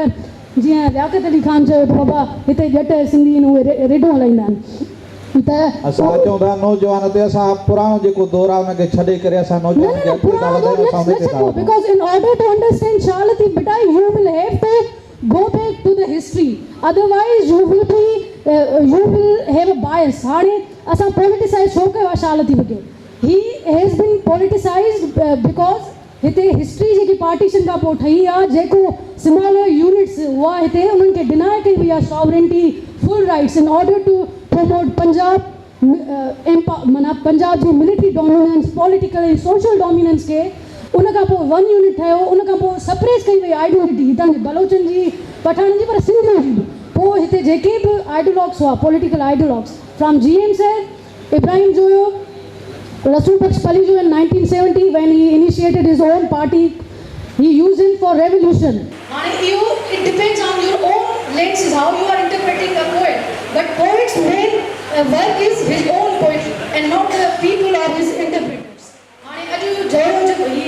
جيئن لياقت علي خان چيو ته بابا هتي ڄٽ سنڌي آهن اهي رڍون هلائيندا آهن ته اسان اچون ٿا نوجوان تي اسان پراڻو جيڪو دور آهي ان کي ڇڏي ڪري اسان نه نوجوان نه کي نه اڳتي ٿا پراڻو دور وڌايون اسان نه ان تي ٿا ڇڏبو وڌون. Because in order to understand Shah Latif Bhittai you will have to go back to the history otherwise you will be you will have a bias هاڻي اسان پوليٽيسائز ڇو ڪيو آهي شاهه لطيف کي he has been politicised because هتي هسٽري جيڪي پارٽيشن کان پوء ٺهي آ جيڪو سمالر يونٽس هئا هتي انهن کي ڊنائي ڪئي وئي آ sovereignty full rights in order to promote Punjab معنيٰ پنجاب جي military dominance political ۽ social dominance کي ان کان پوء ون يونٽ ٺهيو ان کان پوء سپريس ڪئي وئي آئيڊنٽيٽي هتان جي بلوچن جي پٺاڻن جي پر سنڌين جي به پوء هتي جيڪي به آئيڊولاگس هئا political ideologues from G M Syed Ibrahim Joyo Rasool Bakhsh Palijo in 1970 when he initiated his own party he used him for revolution. هاڻي اهو it depends on your own lenses how you are interpreting a poet but poet's main work is his own poetry and not the people or his interpreters. هاڻي اڄ جويو جيڪو هي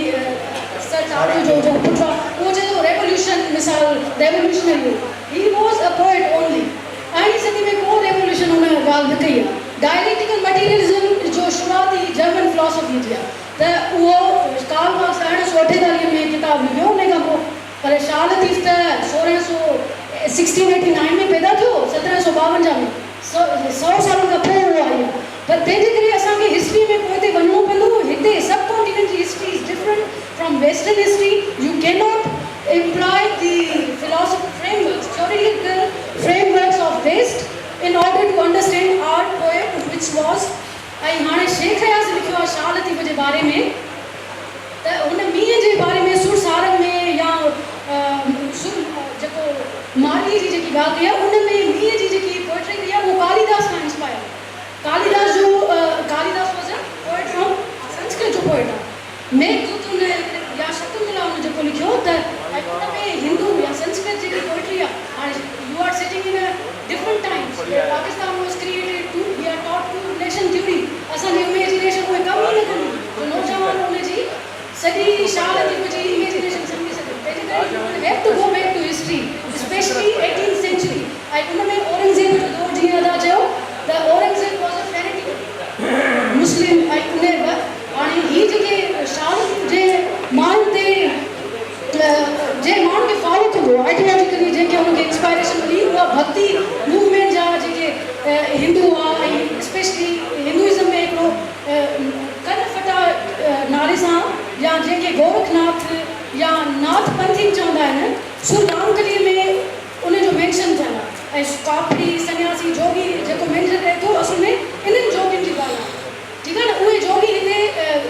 سر چاڙهيو جو جيڪو پٽ آ اهو چئي ٿو ريوليوشن مثال ريوليوشنري هو he was a poet only ارڙهين صدي ۾ ڪو ريوليوشن هن ڳالهه نه ڪئي آ ڊائليڪٽيڪل مٽيريلزم جو شروعات ئي جرمن فلاسافي جي آ ته اهو ڪارل مارڪس 1848 ۾ ڪتاب لکيو ان کان پوء پر شاهه لطيف ته 1689 ۾ پيدا ٿيو 1752 ۾ سئو سالن کان پوء اهو آئي آ پر تنهن جي ڪري اسان کي هسٽري ۾ پوئتي وڃڻو پوندو هتي سب ڪانٽيننٽ جي history is different from western history you can not employ the philosophy frameworks theoretical frameworks of west in order to understand our poet which was ۽ هاڻي شيخ اياز لکيو آهي شاهه لطيف جي باري ۾ ته هن مينهن جي باري ۾ سر سارنگ ۾ يا سر جيڪو مارئي جي جيڪي ڳالهه ڪئي آهي ان ۾ مينهن جي جيڪي پوئٽري ڪئي آهي اهو ڪاليداس کان انسپائر آهي ڪاليداس جو Kalidas was a poet from Sanskrit جو پوئٽ آهي ميگهدوت ان يا شڪنتلا ان جيڪو لکيو ته ۽ ان ۾ هندو يا سنسڪرت جيڪي پوئٽري آهي هاڻي you are sitting in a different times Pakistan was created to we are taught to nation theory اسان جي اميجينيشن اهي ڪم ئي نه ڪندي جو نوجوان ان جي سڄي شاهه لطيف جي اميجينيشن سمجهي سگهن تنهن جي ڪري you will have to go back. ڀڳتي موومينٽ جا جيڪي هندو هئا ۽ اسپيشلي هندوازم ۾ هڪڙو ڪن ڦٽا نالي سان يا جنهن کي گورکناٿ يا ناٿ پنٿي به چوندا آهن سر رامڪلي ۾ ان جو مينشن ٿيل آهي ۽ ڪاپڙي سنياسي جوڳي جيڪو مينشن ٿئي ٿو اصل ۾ انهن جوڳين جي ڳالهه آهي ٺيڪ آهي نه اهي جوڳي هتي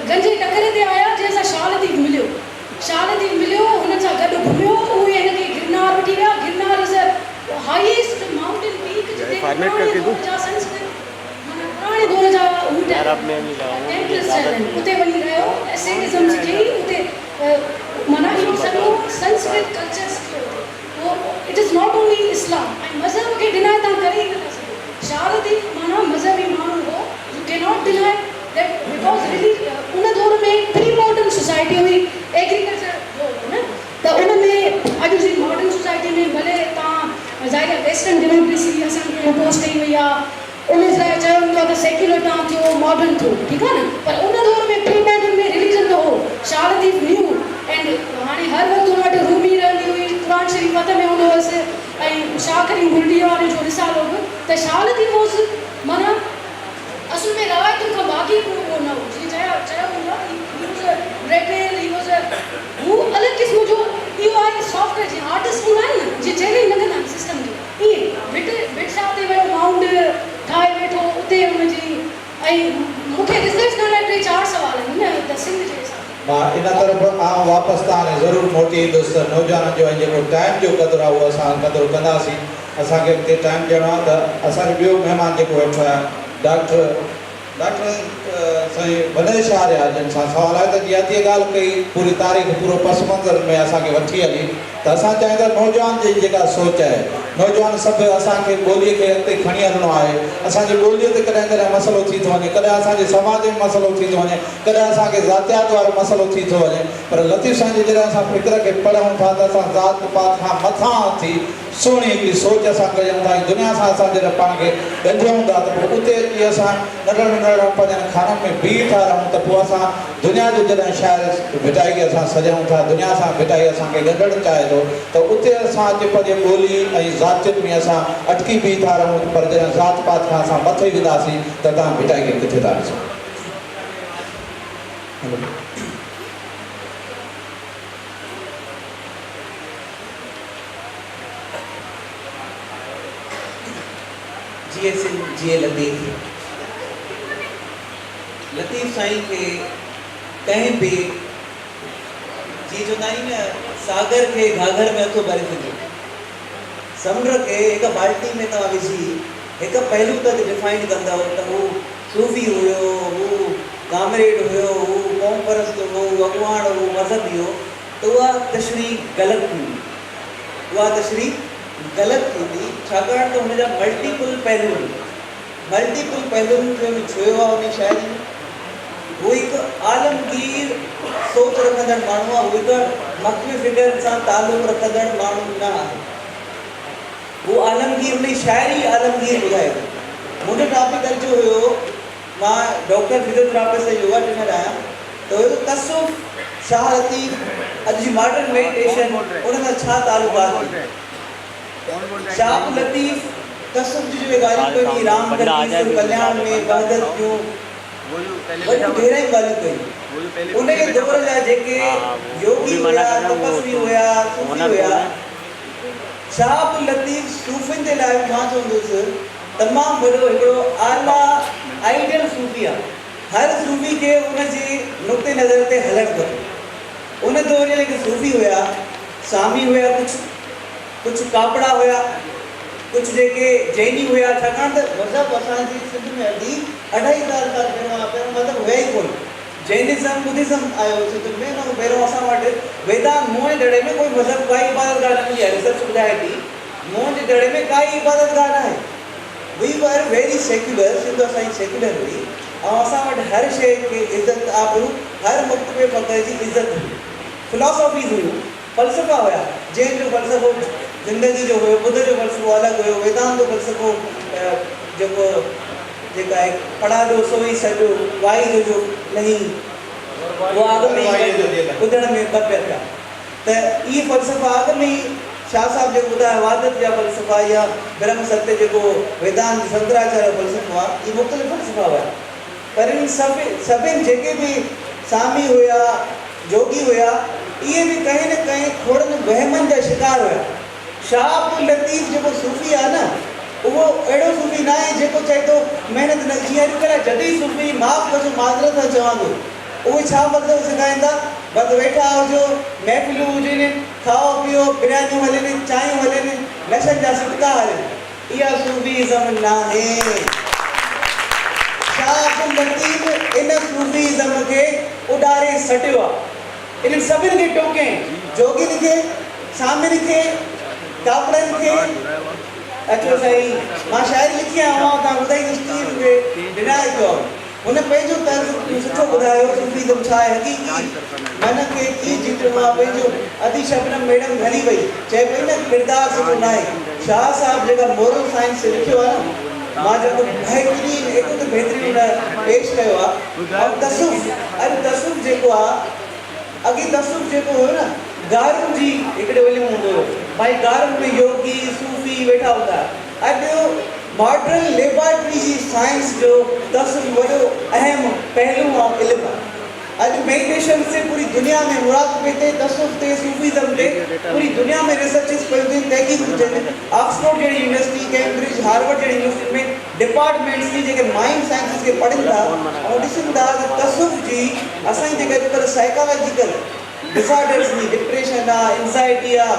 گنجي ٽڪر تي آيا جنهن سان شاهه لطيف مليو شاهه لطيف مليو هنن سان گڏ گهميو اهي هن کي گرنار وٺي ويا Girnar is a highest mountain peak جتي پراڻي دور جا سنسڪرت معنيٰ پراڻي دور جا هو ٽيمپلس ٺهيل آهن اتي وڃي رهيو اسيٽزم سکيائين اتي معنيٰ اهو سڄو سنسڪرت ڪلچر سکيو اتي اهو it is not only Islam ۽ مذهب کي ڊنائي توهان ڪري ئي نٿا سگهو شاهه لطيف معنيٰ مذهبي ماڻهو هو you can not deny that because ان دور ۾ پري ماڊرن سوسائٽي هئي ايگريڪلچر هو نه ته ان ۾ اڄ جي ماڊرن سوسائٽي ۾ ڀلي توهان ظاهر آهي ويسٽرن ڊيموڪريسي اسان کي امپوز ڪئي وئي آهي ان جي لاء چيو ويندو آهي ته سيڪيولر توهان ٿيو ماڊرن ٿيو ٺيڪ آهي نه پر ان دور ۾ پري ماڊرن ۾ رليجن ته هو شاهه لطيف نيو اينڊ هاڻي هر وقت ان وٽ رومي رهندي هئي قرآن شريف هٿ ۾ هوندو هئس ۽ شاهه ڪريم بلڙي واري جو رسالو به ته شاهه لطيف هوس معنيٰ اصل ۾ روايتن کان باغي به اهو نه هو جيئن چيو ويندو آهي ته he was a rebel he was a هو الڳ قسم جو اهو آهي سافٽ ويئر جيئن آرٽسٽ هوندا آهن نه جيئن چئلينج نه ڪندا آهن سسٽم کي ائين ڀٽ ڀٽ شاهه تي ويو مائونڊ ٺاهي ويٺو اتي ان جي ۽ مون کي ريسرچ ڪرڻ لاء ٽي چار سوال آهن نه ته سنڌ جي حساب سان. مان ان طرف آئون واپس تان هاڻي ضرور موٽي ايندس ته نوجوانن جو ۽ جيڪو ٽائيم جو قدر آهي اهو اسان قدر ڪنداسين. اسان کي اڳتي ٽائيم ڏيڻو آهي ته اسان جو ٻيو مهمان جيڪو ويٺو آهي ڊاڪٽر ڊاڪٽر سائين ونيش آريا جن سان سوال آهي ته جي اديء ڳالهه ڪئي پوري تاريخ پورو پس منظر ۾ اسان کي وٺي هلي ته اسان چاهيون ٿا نوجوان جي جيڪا سوچ آهي نوجوان سڀ اسان کي ٻوليء کي اڳتي کڻي هلڻو آهي اسان جي ٻوليء تي ڪڏهن ڪڏهن مسئلو ٿي ٿو وڃي ڪڏهن اسان جي سماج ۾ مسئلو ٿي ٿو وڃي ڪڏهن اسان کي ذاتيات وارو مسئلو ٿي ٿو وڃي پر لطيف سائين جي جڏهن اسان فڪر کي پڙهون ٿا ته اسان ذات پات کان مٿان ٿي سهڻي هڪڙي سوچ اسان ڪريون ٿا ۽ دنيا سان اسان جڏهن پاڻ کي ڳنڍيون ٿا ته پوء اتي اچي اسان ننڍڙن ننڍڙن پنهنجن خانن ۾ بيهي ٿا رهون ته پوء اسان دنيا جو جڏهن شاعر ڀٽائي کي اسان سڏيون ٿا دنيا سان ڀٽائي اسان کي ڳنڍڻ چاهي ٿو ته اتي اسان اچي پنهنجي ٻولي ۽ ذاتين ۾ اسان اٽڪي بيهي ٿا رهون پر جڏهن ذات پات کان اسان مٿي وينداسين ته توهان ڀٽائي کي ڪٿي ٿا ڏسو. جيئي سنڌ جيئي لطيف. لطيف سائين کي ڪنهن به جيئن چوندا آهيون نه ساگر کي گهاگهر ۾ نٿو ڀري سگهجي. سمنڊ کي هڪ بالٽي ۾ توهان وجهي هڪ پهلو تڪ ڊفائن ڪندؤ ته هو صوفي هيو، هو ڪامريڊ هيو، هو قومپرست هو، هو اڳواڻ هو، مذهبي هو. ته اها تشريح غلط ٿيندي. اها تشريح غلط ٿيندي ڇاڪاڻ ته هن جا ملٽيپل پهلو آهن. ملٽيپل پهلوئن کي هن ڇهيو آهي ان جي شاعري ۾. هو هڪ عالمگير سوچ رکندڙ ماڻهو آهي. هو هڪ مڪتب فڪر سان تعلق رکندڙ ماڻهو نه آهي. هو عالمگير هن جي شاعري عالمگير ٻڌائي ٿي. منهنجو ٽاپڪ اڄ جو هيو مان ڊاڪٽر فزيوٿراپسٽ ۽ يوگا ٽرينر آهيان ته هيو تصوف، شاهه لطيف، اڄ جي ماڊرن ميڊيٽيشن ان سان ڇا تعلقات آهن؟ شاهه عبداللطيف تصوف جون جيڪي ڳالهيون ڪيون ٿي رام ڪرتي سر ڪلياڻ ۾ وحدت جون وڏيون ڍيرائيون ڳالهيون ڪيون. انهيء دور جا جيڪي يوگي هيا، تپسوي هيا، صوفي هيا، شاهه عبداللطيف صوفين جي لاء به مان چوندس تمام وڏو هڪڙو اعليٰ آئيڊيل صوفي آ. هر صوفي کي ان جي نقطي نظر تي هلڻ کپي. ان دور جا جيڪي صوفي هيا، سامي هيا ڪجهه، ڪجهه ڪاپڙا هيا، ڪجهه جيڪي جيني هيا، ڇاڪاڻ ته مذهب اسان جي سنڌ ۾ اڍي اڍائي هزار سال پهريون آيو، پهريون مذهب هيا ئي ڪونه. جينزم، ٻڌزم آيو سنڌ ۾، ان کان پهريون اسان وٽ ويدانت، موهن جي دڙي ۾ ڪوئي مذهب، ڪائي عبادت گاهه نه ملي آهي، ريسرچ ٻڌائي ٿي. موهن جي دڙي ۾ ڪائي عبادت گاهه ناهي. We were very secular, Sindh اسان جي سيڪيولر هئي ۽ اسان وٽ هر شيء کي عزت، آبرو، هر مڪتب فڪر جي عزت هئي. فلاسافيز هيون، فلسفا هيا، جين جو فلسفو زندگي جو هيو، ٻڌ جو فلسفو الڳ هيو، ويدانت جو فلسفو جيڪو جيڪا هڪ پڙاڏو سوئي سڏ وائي جو جو لهين اها اڳ ۾ ئي ٻڌڻ ۾ ٻه پيا ٿيا. ته اهي فلسفا اڳ ۾ ئي شاهه صاحب جيڪو ٻڌايو وحدت جا فلسفا يا برهم ستيه جيڪو ويدانت شنڪراچاريه جو فلسفو آهي، اهي مختلف فلسفا هيا. پر انهن سڀن جيڪي به سامي هيا، جوڳي هيا، اهي به ڪنهن نه ڪنهن کوڙن وهمن جا شڪار هيا. شاهه عبداللطيف جيڪو صوفي آهي نه، اهو اهڙو صوفي ناهي جيڪو چئي ٿو محنت نه، جيئن اڄڪلهه جديد صوفي، معاف ڪجو معذرت سان چوان ٿو، اهي ڇا فلسفو سکائين ٿا، بس ويٺا هجو، محفلون هجن، کائو پيئو، بريانيون هلن، چانهيون هلن، نشن جا سٽڪا هلن. اها صوفي ازم ناهي. شاهه عبداللطيف ان صوفي ازم کي اڏاري سٽيو آهي. انهن سڀن کي ٽوڪين، جوڳين کي، سامين کي، ڪاپڙن کي. اچو سائين، مان شاعري لکي آيو آهيان، توهان ٻڌائيندس ڪيئن مون کي ڊنائي ٿيو آهي. هن پنهنجو طرز سٺو ٻڌايو، صوفيزم ڇا آهي، حقيقي من کي ڪيئن جيتڻو آهي، پنهنجو ادي شبنم ميڊم هلي وئي، چئي پئي نه ڪردار سٺو ناهي، شاهه صاحب جيڪا مورل سائنس تي لکيو آهي نه مان چوان ٿو بهترين ايترو ته بهترين هن پيش ڪيو آهي ۽ تصوف اڄ تصوف جيڪو آهي اڳي تصوف جيڪو هيو نه غارن جي هڪڙو علم هوندو هيو ڀائي غارن ۾ يوگي صوفي ويٺا هوندا هيا. اڄ ماڊرن ليبارٽري جي سائنس جو تصوف وڏو اهم پهلو ۽ علم آهي. اڄ ميڊيٽيشنز تي پوري دنيا ۾ مراقبي تي، تصوف تي، صوفيزم تي پوري دنيا ۾ ريسرچز پيون ٿين، تحقيقون ٿين. آڪسفورڊ جهڙي يونيورسٽي، ڪيمبرج، هارورڊ جهڙي يونيورسٽين ۾ ڊپارٽمينٽس ٿي جيڪي مائنڊ سائنسز کي پڙهن ٿا ۽ ڏسن ٿا ته تصوف جي اسان جي جيڪا اڄڪلهه سائيڪالاجيڪل ڊسآرڊرز ۾ ڊپريشن آ، انزائٽي آ،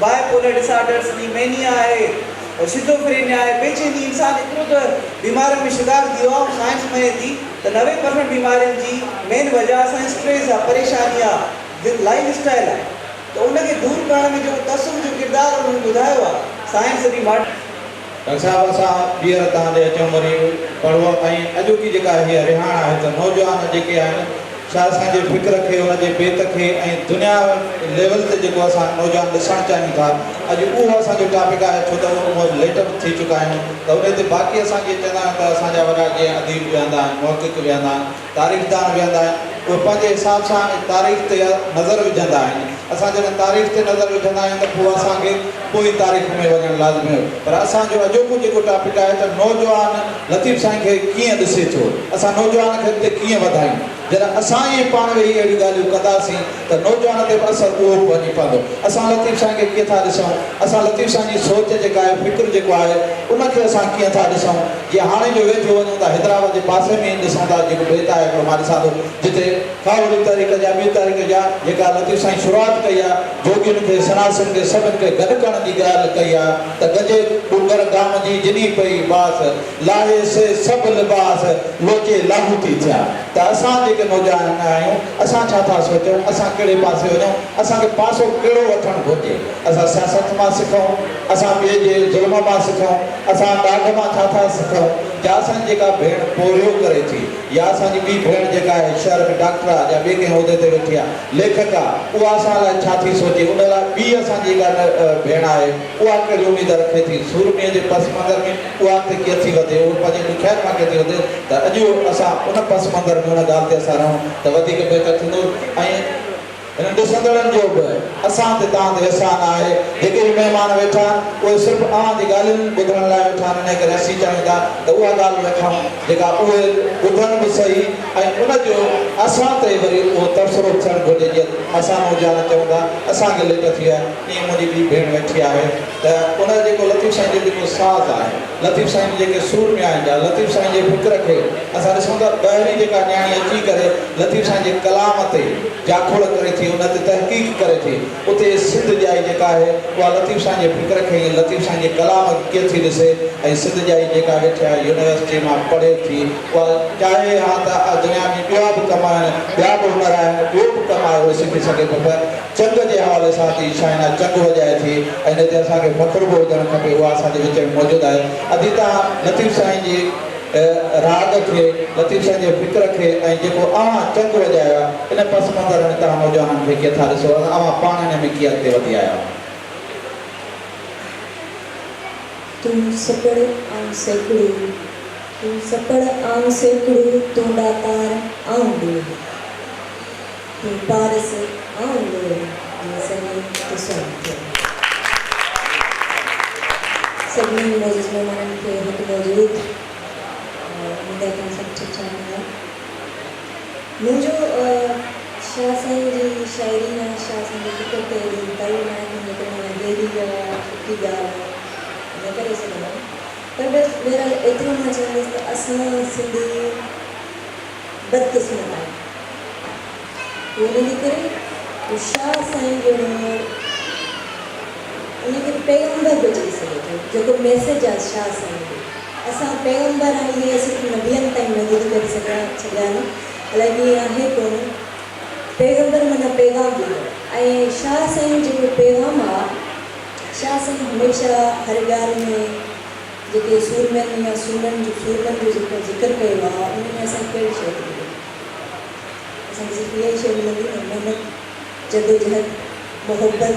باء پولر ڊس آرڊرس ۾ مينيا آهي، شيزوفرينيا آهي، بيچيني، انسان ايترو ته بيمارين ۾ شڪار ٿي ويو آهي ۽ سائنس مڃي ٿي ته 90% بيمارين جي مين وجه اسان جي اسٽريس آهي، پريشاني آهي، لائيف اسٽائيل آهي ته ان کي دور ڪرڻ ۾ جيڪو تصوف جو ڪردار انهن ٻڌايو آهي سائنس به ماڊ. ڊاڪٽر صاحب اسان ٻيهر توهان ڏي اچون وري پڙهو ۽ اڄوڪي جيڪا هيء رهاڻ آهي ته نوجوان جيڪي آهن شاهه سائين جي فڪر کي ان جي بيت کي ۽ دنيا ليول تي جيڪو اسان نوجوان ڏسڻ چاهيون ٿا اڄ اهو اسان جو ٽاپڪ آهي ڇو ته اهو ليٽ به ٿي چڪا آهيون ته انهي تي باقي اسان جيئن چوندا آهيون ته اسان جا وڏا جيئن اديب ويهندا آهن محقق ويهندا آهن تاريخدان ويهندا آهن اهي پنهنجي حساب سان تاريخ تي نظر وجهندا آهن اسان جڏهن تاريخ تي نظر وجهندا آهيون ته پوء اسان کي پوئين تاريخ ۾ وڃڻ لازمي هو پر اسان جو اڄوڪو جيڪو ٽاپڪ آهي ته نوجوان لطيف سائين کي ڪيئن ڏسي ٿو اسان نوجوان کي اڳتي ڪيئن وڌايون جڏهن اسان ئي پاڻ ويهي اهڙيون ڳالهيون ڪنداسين ته نوجوان تي به اثر اهو به وڃي پوندو. اسان لطيف سائين کي ڪيئن ٿا ڏسون؟ اسان لطيف سائين جي سوچ جيڪا آهي، فڪر جيڪو آهي، ان کي اسان ڪيئن ٿا ڏسون؟ جيئن هاڻي جو ويجهو وڃون ٿا حيدرآباد جي پاسي ۾ ئي ڏسون ٿا جيڪو بيت آهي هڪڙو مان ڏسان ٿو جتي کاهوڙي تحريڪ جا ٻي تحريڪ جا جيڪا لطيف سائين شروعات ڪئي آهي جوڳين کي سناسين کي سڀن کي گڏ ڪرڻ جي ڳالهه ڪئي آهي ته گنجي ڏونگر گام جي جني پئي باس لاهي سي سڀ لباس لوچي لاهوتي ٿيا ته اسان جيڪي نوجوان آهيون اسان ڇا ٿا سوچون اسان ڪهڙي پاسي وڃون اسان کي پاسو ڪهڙو وٺڻ گهرجي اسان سياست مان سکون اسان ٻئي جي ظلم مان سکون اسان ڏاڍ مان ڇا ٿا سکون جا اسان جي جيڪا ڀيڻ پورهيو ڪري ٿي يا اسان جي ٻي ڀيڻ جيڪا آهي شهر ۾ ڊاڪٽر آهي يا ٻئي ڪنهن عهدي تي ويٺي آهي ليکڪ آهي اها اسان لاء ڇا ٿي سوچي ان لاء ٻي اسان جي جيڪا ڀيڻ آهي اها ڪهڙي اميد رکي ٿي سورميء جي پس منظر ۾ اها اڳتي ڪيئن ٿي وڌي، اهو پنهنجي ڏکيائين مان ڪيئن ٿي وڌي ته اڄ اسان ان پس منظر ۾ ان ڳالهه تي اسان رهون ته وڌيڪ بهتر ٿيندو ۽ هنن ڏسندڙن جو به اسان تي توهان تي احسان آهي جيڪي به مهمان ويٺا آهن اهي صرف اوهان جي ڳالهين ٻڌڻ لاء ويٺا آهن انهي ڪري اسين چاهيون ٿا ته اها ڳالهه رکون جيڪا اهي ٻڌن به سهي ۽ ان جو اسان تي وري اهو تبصرو ٿيڻ گهرجي جيئن اسان نوجوان چئون ٿا اسان کي ليٽ ٿي ويا ائين منهنجي ٻي ڀيڻ ويٺي آهي ته ان جو جيڪو لطيف سائين جو جيڪو ساز آهي، لطيف سائين جي جيڪي سورميا آهن جا لطيف سائين جي فڪر کي اسان ڏسون ٿا ٻاهرين جيڪا نياڻي اچي ڪري لطيف سائين جي ڪلام تي جاکوڙ ڪري ٿي ان تي تحقيق ڪري ٿي اتي سنڌ ڄائي جيڪا آهي اها لطيف سائين جي فڪر کي ۽ لطيف سائين جي ڪلام کي ڪيئن ٿي ڏسي ۽ سنڌ ڄائي جيڪا ويٺي آهي يونيورسٽي مان پڙهي ٿي اها چاهي ها ته دنيا ۾ ٻيا به ڪم آهن ٻيا به هنر آهن ٻيو به ڪم آهي اهو سکي سگهي ٿو پر چنگ جي حوالي سان ادي شاهينا چنگ وڄائي ٿي ۽ ان تي اسان کي فخر به هجڻ کپي اها اسان جي وچ ۾ موجود آهي. ادي توهان لطيف سائين جي راڳ کي، لطيف سائين جي فڪر کي ۽ جيڪو اوهان چنگ وڄايو آهي ان پس منظر ۾ توهان نوجوانن کي ڪيئن ٿا ڏسو ۽ اوهان پاڻ ان ۾ ڪيئن اڳتي وڌي آيا آهيو؟ تون سپڙ آئون سيکڙو، تون سپڙ آئون سيکڙو، تون ڏاتار آئون ڏوهه. تون پارس آئون لوهه، جي سمي تو سوڻ ٿيو. سڀني معزز مهمانن کي هت موجود اميد آهي توهان سڀ ٺيڪ ٺاڪ هوندا. منهنجو شاهه سائين جي شاعري يا شاهه سائين جي فڪر تي ايڏو مطالعو ناهي ان ڪري مان گهري يا سٺي ڳالهه نه ڪري سگهندم پر بس بهرحال ايترو مان چوندس ته اسان سنڌي بدقسمت آهيون ان جي ڪري جو شاهه سائين جهڙو ان کي پيغمبر به چئي سگهي ٿو جيڪو ميسيج آهي شاهه سائين جو اسان پيغمبر ۽ اهي صرف نبين تائين محدود ڪري سگهيا ڇڏيا آهن حالانڪه ائين آهي ڪونه پيغمبر معنيٰ پيغام ڏيندڙ ۽ شاهه سائين جو جيڪو پيغام آهي شاهه سائين هميشه هر ڳالهه ۾ جيڪي سورمين يا سورمن جو سورمن جو جيڪو ذڪر ڪيو آهي ان ۾ اسان کي ڪهڙي شيء ٿي ملي اسان کي صرف اها ئي شيء ملندي نه محنت، جدوجهد، محبت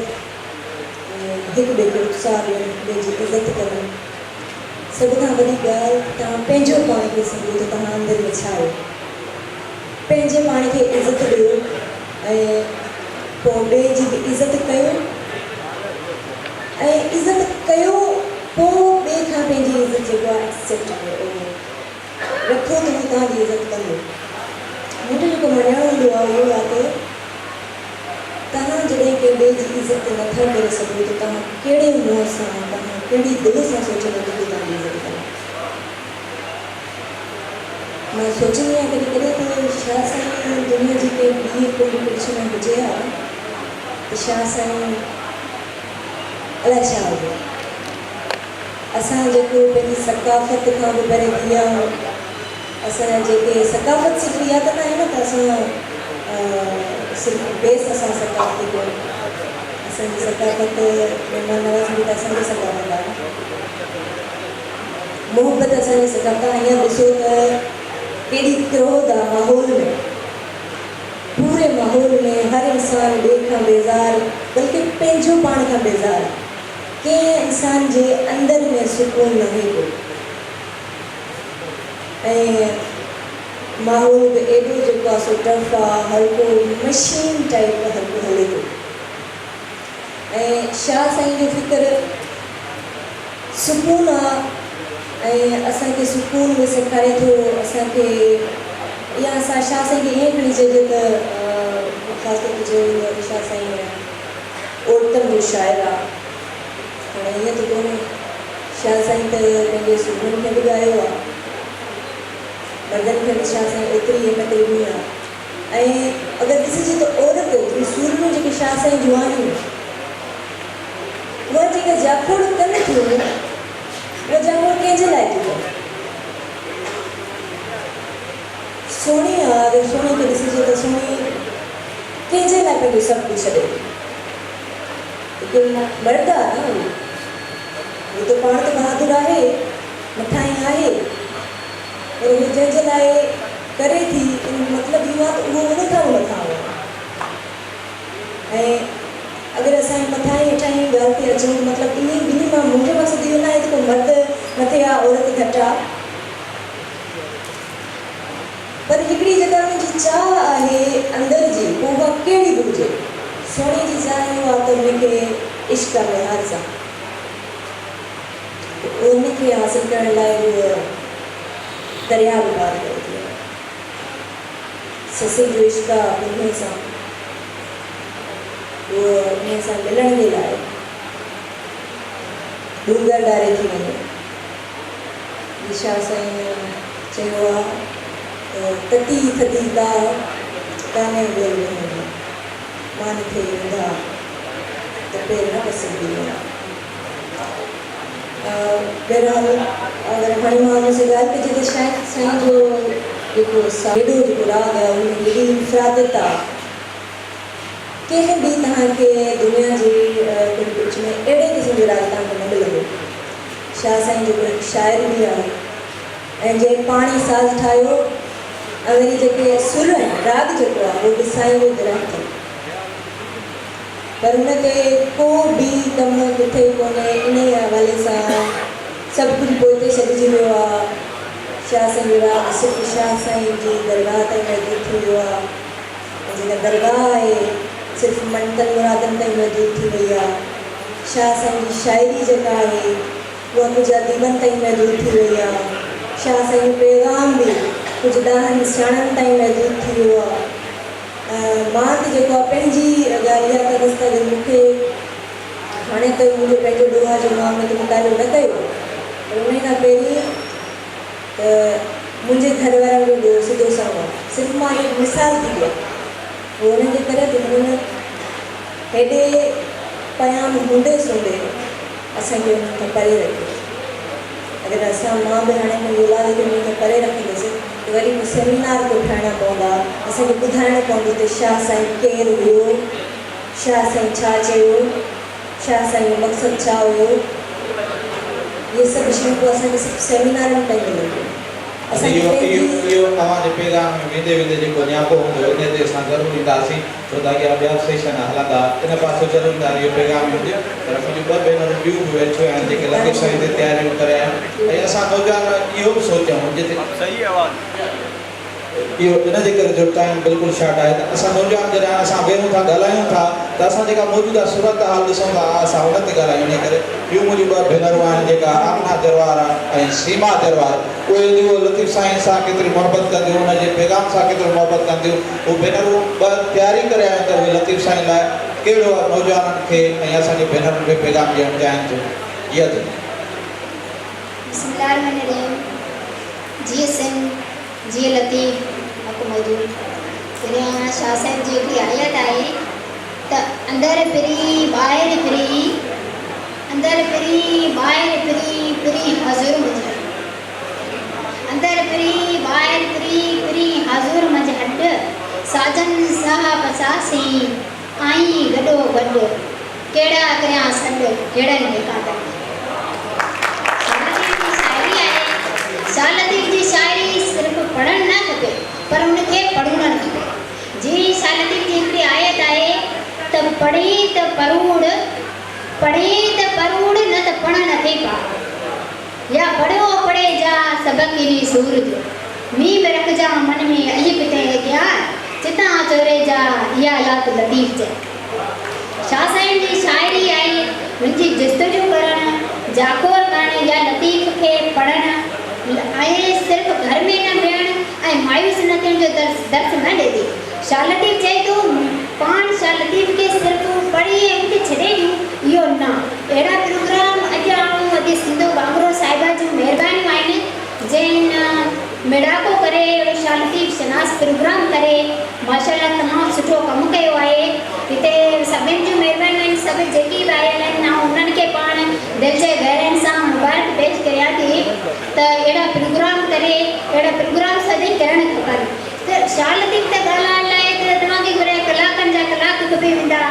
۽ هڪ ٻئي کي اتساهه ڏيڻ، هڪ ٻئي جي عزت ڪرڻ. سڀ کان وڏي ڳالهه توهان پنهنجو پاڻ کي سمجهو ته توهان اندر ۾ ڇا آهي. پنهنجي پاڻ کي عزت ڏيو ۽ پوء ٻئي جي به عزت ڪيو ۽ عزت ڪيو پوء ٻئي کان پنهنجي عزت جيڪو آهي ايڪسيپٽ ڪيو. رکو ته هو توهان جي عزت ڪندو. منهنجو جيڪو مڃڻ هوندو آهي اهو آهي ته توهان جڏهن ڪنهن ٻئي جي عزت نه ٿا ڪري سگهو ته توهان ڪهڙي منهن سان، توهان ڪهڙي دل سان سوچيندو ته هو توهان جي عزت ڪندو. مان سوچيندي آهيان ڪڏهن ڪڏهن ته شاهه سائين دنيا جي ڪنهن ٻيء ڪنڊ ڪڙڇ ۾ هجي ها ته شاهه سائين الائي ڇا هجي ها. اسان جيڪو پنهنجي ثقافت کان به پري ٿي ويا آهيون، اسان جا جيڪي ثقافت صرف اها ته ناهي نه ته اسان صرف بيس اسان ثقافتي ڪونهي، اسان جي ثقافت مهمان نوازي به ته اسان جي ثقافت آهي نه، محبت اسان جي ثقافت آهي، هينئر ڏسو ته ڪيڏي ڪروڌ آهي ماحول ۾، پوري ماحول ۾ هر انسان ٻئي کان بيزار بلڪه پنهنجو پاڻ کان بيزار آهي. ڪنهن انسان جي اندر ۾ سڪون ناهي ڪو ۽ ماحول به ايڏو جيڪو آ سو ٽف آ هر ڪو مشين ٽائيپ هر ڪو هلي ٿو ۽ شاهه سائين جو فڪر سڪون آ ۽ اسان کي سڪون به سيکاري ٿو اسان کي يا اسان شاهه سائين کي ائين کڻي چئجي ته خاص طور تي چيو ويندو آ ته شاهه سائين عورتن جو شاعر آ. هاڻي ائين ته ڪونهي. شاهه سائين ته پنهنجي سورمن کي به ڳايو آ. مردن کي به شاهه سائين ايتري اهميت ڏني آ. ۽ اگر ڏسجي ته عورت جون سورميون جيڪي شاهه سائين جون آهن، اها جيڪا جاکوڙ ڪن ٿيون، اها جاکوڙ ڪنهن جي لاء ٿيون ڪن؟ سهڻي آ، اگر سهڻي کي ڏسجي ته سهڻي ڪنهن جي لاء پنهنجو سڀ ڪجهه ڇڏي ٿي؟ هڪ مرد آ نه اهو. هو ته پاڻ ته بهادر آهي، مٿاهين آهي، پر هو جنهن جي لاء ڪري ٿي، ان جو مطلب اهو آ ته اهو ان کان به مٿاهون آ. ۽ اگر اسان ان مٿاهين هيٺاهين ڳالهه تي اچون ته مطلب انهي ٻنهي مان منهنجو مقصد اهو ناهي ته ڪو مرد مٿي آ عورت گهٽ آ. پر هڪڙي جيڪا انهن جي چاهه آهي اندر جي پوء اها ڪهڙي به هجي. سهڻي جي چاهه اهو آ ته ان کي عشق آ ميهار سان. پوء ان کي حاصل ڪرڻ لاء هوء درياهه به پار ڪري ٿي وڃي. سسئي جو عشق آ پنهونء سان. هوء انهيء سان ملڻ جي لاء ڏونگر ڏاري ٿي وڃي. جي شاهه سائين چيو آ ته تتي ٿڌي گاهه ڪانهي ڳول وهڻي، مان ٿئي اونڌا ته پير نه پسجبي ميان. بهرحال اگر هاڻي مان ان سان ڳالهه ڪجي ته شاهه سائين جو جيڪو هيڏو جيڪو راڳ آ ان ۾ هيڏي انفراديت آ ڪنهن به توهان کي دنيا جي ڪنڊ ڪڙڇ ۾ اهڙي قسم جو راڳ توهان کي نه ملندو. شاهه سائين جيڪو هڪ شاعر به آهي ۽ جنهن پاڻ ئي ساز ٺاهيو ۽ وري جيڪي سر آهن راڳ جيڪو آهي اهو به سائين جو گرهه اٿن پر ان تي ڪو به ڪم ڪٿي ڪونهي انهيء حوالي سان سڀ ڪجهه پوئتي ڇڏجي ويو آهي شاهه سائين جو راڳ صرف شاهه سائين جي درگاهه تائين محدود ٿي ويو آهي ۽ جيڪا درگاهه آهي صرف منتن مرادن تائين محدود ٿي وئي آهي. شاهه سائين جي شاعري جيڪا آهي اها ڪجهه اديبن تائين محدود ٿي وئي آهي. شاهه سائين جو پيغام به ڪجهه ڏاهن سياڻن تائين محدود ٿي ويو آهي. مان ته جيڪو آهي پنهنجي ڳالهه اها ڪندس ته اگر مون کي هاڻي ته منهنجو پنهنجو ڏوهه آهي جو مان ان تي مطالعو نه ڪيو پر انهي کان پهرين ته منهنجي گهر وارن جو ڏوهه سڌو سنئون آهي. صرف مان هڪ مثال ٿي ڏيان. اهو انهن جي ڪري ته هنن هيڏي پيام هوندي سوندي اسان کي انهن کان پري رکيو. اگر اسان مان به هاڻي پنهنجي اولاد کي انهن کان پري رکندس ته وري پوء سيمينار ڪوٺائڻا پوندا، اسان کي ٻڌائڻو پوندو ته شاهه سائين ڪير هيو، شاهه سائين ڇا چيو، شاهه سائين جو مقصد ڇا هيو، اهي سڀ شيون پوء اسان کي صرف سيمينارن تائين ملنديون. اسان کي اهو پنهنجي. اهو اوهان جي پيغام ۾ ويندي ويندي جيڪو نياپو هوندو انهي تي اسان ضرور اينداسين ڇو ته اڳيان ٻيا به سيشن هلندا ان پاسي ضرور ايندا اهو پيغام به هجي پر منهنجون ٻه ڀينرون ٻيون به ويٺيون آهن جيڪي لطيف سائين تي تياريون ڪري آيون ۽ اسان نوجوان اهو به سوچيون جتي اهو ان جي ڪري جو ٽائيم بلڪل شارٽ آهي ته اسان نوجوان جڏهن اسان ويهون ٿا ڳالهايون ٿا ته اسان جيڪا موجوده صورتحال ڏسون ٿا اسان ان تي ڳالهايون انهي ڪري ٻيون منهنجون ٻه ڀينرون آهن جيڪا آمنه جروار ۽ سيما جروار اهي اهو لطيف سائين سان ڪيتري محبت ڪنديون ان جي پيغام سان ڪيترو محبت ڪنديون هو ڀينرون ٻه تياري ڪري آيون ته اهي لطيف سائين لاء ڪهڙو نوجوانن کي ۽ اسان جي ڀينرن کي پيغام ڏيڻ چاهين ٿيون جي ادي. بسم الله الرحمن الرحيم جيئي سنڌ جيئي لطيف حق موجود پھريان شاھ صاحب جي ھڪڙي آيت آھي ته اندر پرين ٻاهر پرين اندر پرين ٻاهر پرين پرين حضور منجھ ھڏ اندر پرين ٻاهر پرين پرين حضور منجھ ھڏ ساجن ساھ پساھ سين آئين گڏو گڏ ڪهڙا ڪريان سڏ ڪهڙن هيڪاندن کي. شاهه لطيف جي شاعري آهي. شاهه لطيف جي شاعري صرف پڙهڻ نه کپي پر ان کي پڙهوڻ کپي. جيئن شاهه لطيف جي هڪڙي آيت آهي ته پڙهين ته پروڙ، پڙهين ته پروڙ نه ته پڙهڻ اٿئي پار. يا پڙهيو پڙهي جا سبق انهي سور جو. ميم رکجان من ۾ الف تنهن اڳيان، چتان چوري جا اها لات لطيف چئي. شاهه سائين جي شاعري آهي هن جي جستجو ڪرڻ، جاکوڙ ڪرڻ يا لطيف کي پڙهڻ ۽ صرف گهر ۾ نه ويهڻ ۽ مايوس نه ٿيڻ جو درس درس نه ڏئي ٿي. شاهه لطيف چئي ٿو پاڻ شاهه لطيف کي صرف پڙهي ۽ ان کي ڇڏي ڏيون اهو نه. اهڙا پروگرام اڄ آئون ادي سنڌو ٻانگرو صاحبه جون مهربانيون آهن جنهن ميڙاڪو ڪري اهڙو شاهه لطيف شناس پروگرام ڪري ماشاءالله تمام سٺو ڪم ڪيو آهي هتي سڀن جون مهربانيون آهن سڀ جيڪي به آيل آهن آئون انهن کي پاڻ دل جي گهراين سان مبارڪ پيش ڪريان ٿي ته اهڙا پروگرام ڪري اهڙا پروگرام سدائين ڪرڻ کپن ته شاهه لطيف تي ڳالهائڻ لاء ته توهان کي گهريا ڪلاڪن جا ڪلاڪ کپي ويندا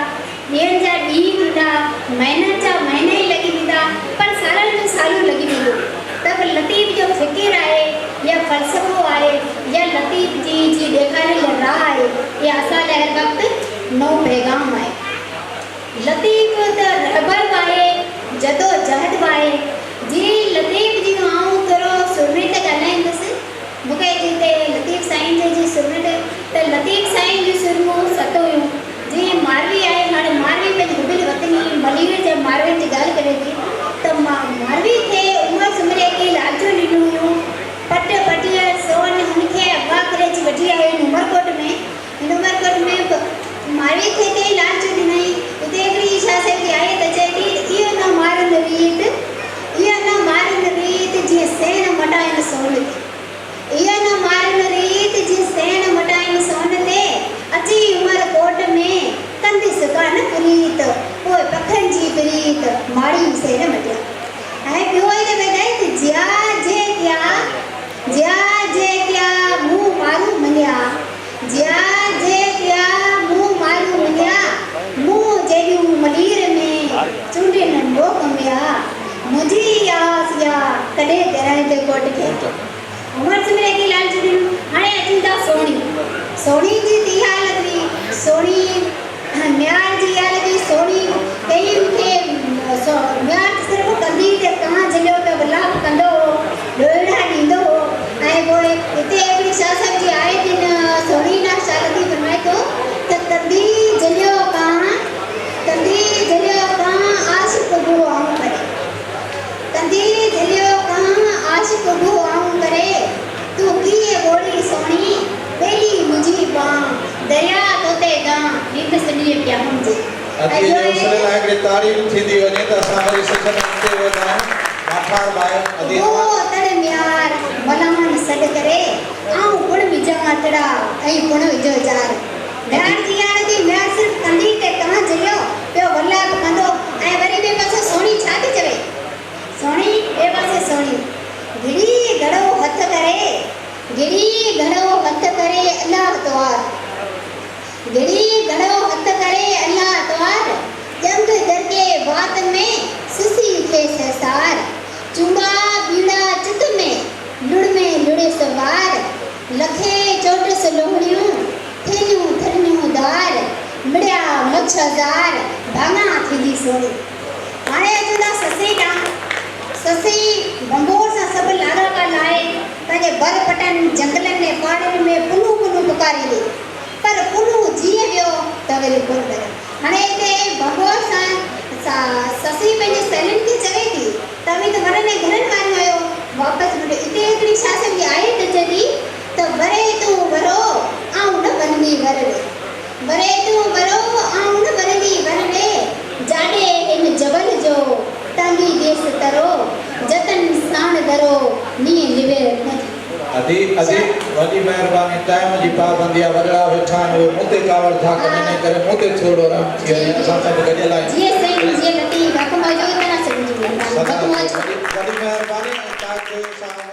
ڏينهن جا ڏينهن ٿيندا، مهينن جا مهينا ئي لڳي ويندا، پر سالن جون سالون لڳي وينديون ته به لطيف جو فڪر آهي يا فلسفو آهي يا لطيف جي جي ڏيکاريل راهه آهي، اها اسان لاء هر وقت نئون پيغام آهي. لطيف ته رهبر به آهي، جدوجهد به آهي. جي لطيف جي آئون ٿورو سرمي تي ڳالهائيندس، مون کي جتي لطيف سائين جي جي سرمي تي ته لطيف سائين جون سرمون ست هيون. جيئن ماروي آهي، هاڻي ماروي پنهنجي حب الوطني ملير جي ماروين جي ڳالهه ڪري ٿي ته ماروي کي عمر سومري کي لالچون ڏنيون هيون، پٽ پٽيء سون هن کي اغوا ڪري اچي وٺي آيو هن عمرڪوٽ ۾، هن عمرڪوٽ ۾ به ماروي کي ڪئي لالچون ڏنائين، اتي هڪڙي شاهه صاحب جي آيت اچي ٿي ته اهو نه مارن ريت، اهو نه مارن ريت جيئن سيڻ مٽائن سون تي. اها نه مارن ريت جي سيڻ مٽائين سون تي، اچي عمر ڪوٽ ۾ ڪنديس ڪا نه پريت، پوء پکن جي پريت ماڙي سيڻ مٽيا. ۽ ٻيو هڪ بيت آهي ته جيا جي ڪيا، جيا جي ڪيا مون مارون مڃيا، جيا جي ڪيا مون مارون مڃيا، مون جيڏيون ملير ۾ چونڊين موڪ ميا. منهنجي آس اها ڪڏهن ڪيرائين ٿي ڪوٽ کي. عمر سمري کي لالچ ڏنو. هاڻي اچون ٿا سهڻي. سهڻي جي ته اها حالت هئي. سهڻي ميار جي اها حالت هئي. سهڻي ڪئي مون کي ميار ته صرف ڪنڌي تي ڪانه جهلي. ڳاڙهي به ٿيندي وڃي ته اسان وري سيشن اڳتي وڌايون. ماٺار به آهي. ادي او اوهان. تڙ ميار ملان سڏ ڪري، آئون پڻ وجهان اتڙا ۽ پڻ وجهو چار. ميار جي آڙ ٿي ميار صرف ڪنڌي تي ڪانه جهليو، پيو ولاپ ڪندو ۽ وري ٻئي پاسي سهڻي ڇا ٿي چوي؟ سهڻي ٻئي پاسي سهڻي گهڙي گهڙو هٿ ڪري، گهڙي گهڙو هٿ ڪري الله توار. گهڙي گهڙو هٿ ڪري الله توار. ڄنگهه ڄرڪي وات ۾ سسي ٿئي سهسار. چونڊا ٻيڙا چت ۾ لڙ ۾ لڙيس وار. لکي چوٽس لوهڙيون ٿيلهيون ٿرنيون دار. مڙيا مڇ هزار ڀاڱا ٿيندي سهڻي. هاڻي اچون ٿا سسئي ڏانهن. سسئي ڀنڀور سان سڀ لاڳاپا لاهي پنهنجي بر پٽن، جهنگلن ۽ پهاڙين ۾ پنهون پنهون پڪاريندي. پر پنهون جيئن ويو ته وري ڪونه وريو. هاڻي هتي ڀنڀور سان سسئي پنهنجي سهيلين کي چوي ٿي ته اوهين ته وڏن ۽ گهرن واريون آهيو، واپس موٽو. اتي هڪڙي شاهه صاحب جي آيت اچي ٿي ته وري تون ورو، آئون نه ورندي ور ڏي. وري تون ورو، آئون نه ورندي ور ڏي. جاڏي هن جبل جو، تانگهي ديس ترو، جتن ساڻ درو، نينهن نوير نه ٿي. ادي ادي وڏي مهرباني ٽائيم جي پابندي آ وڏڙا ويٺا آهن اهي مون تي ڪاوڙ ٿا ڪن انهي ڪري مون تي ٿورڙو رحم ٿي وڃي اسان سڀ گڏيل آهيون سدا وڏي مهرباني ۽ تاج جويو صاحب.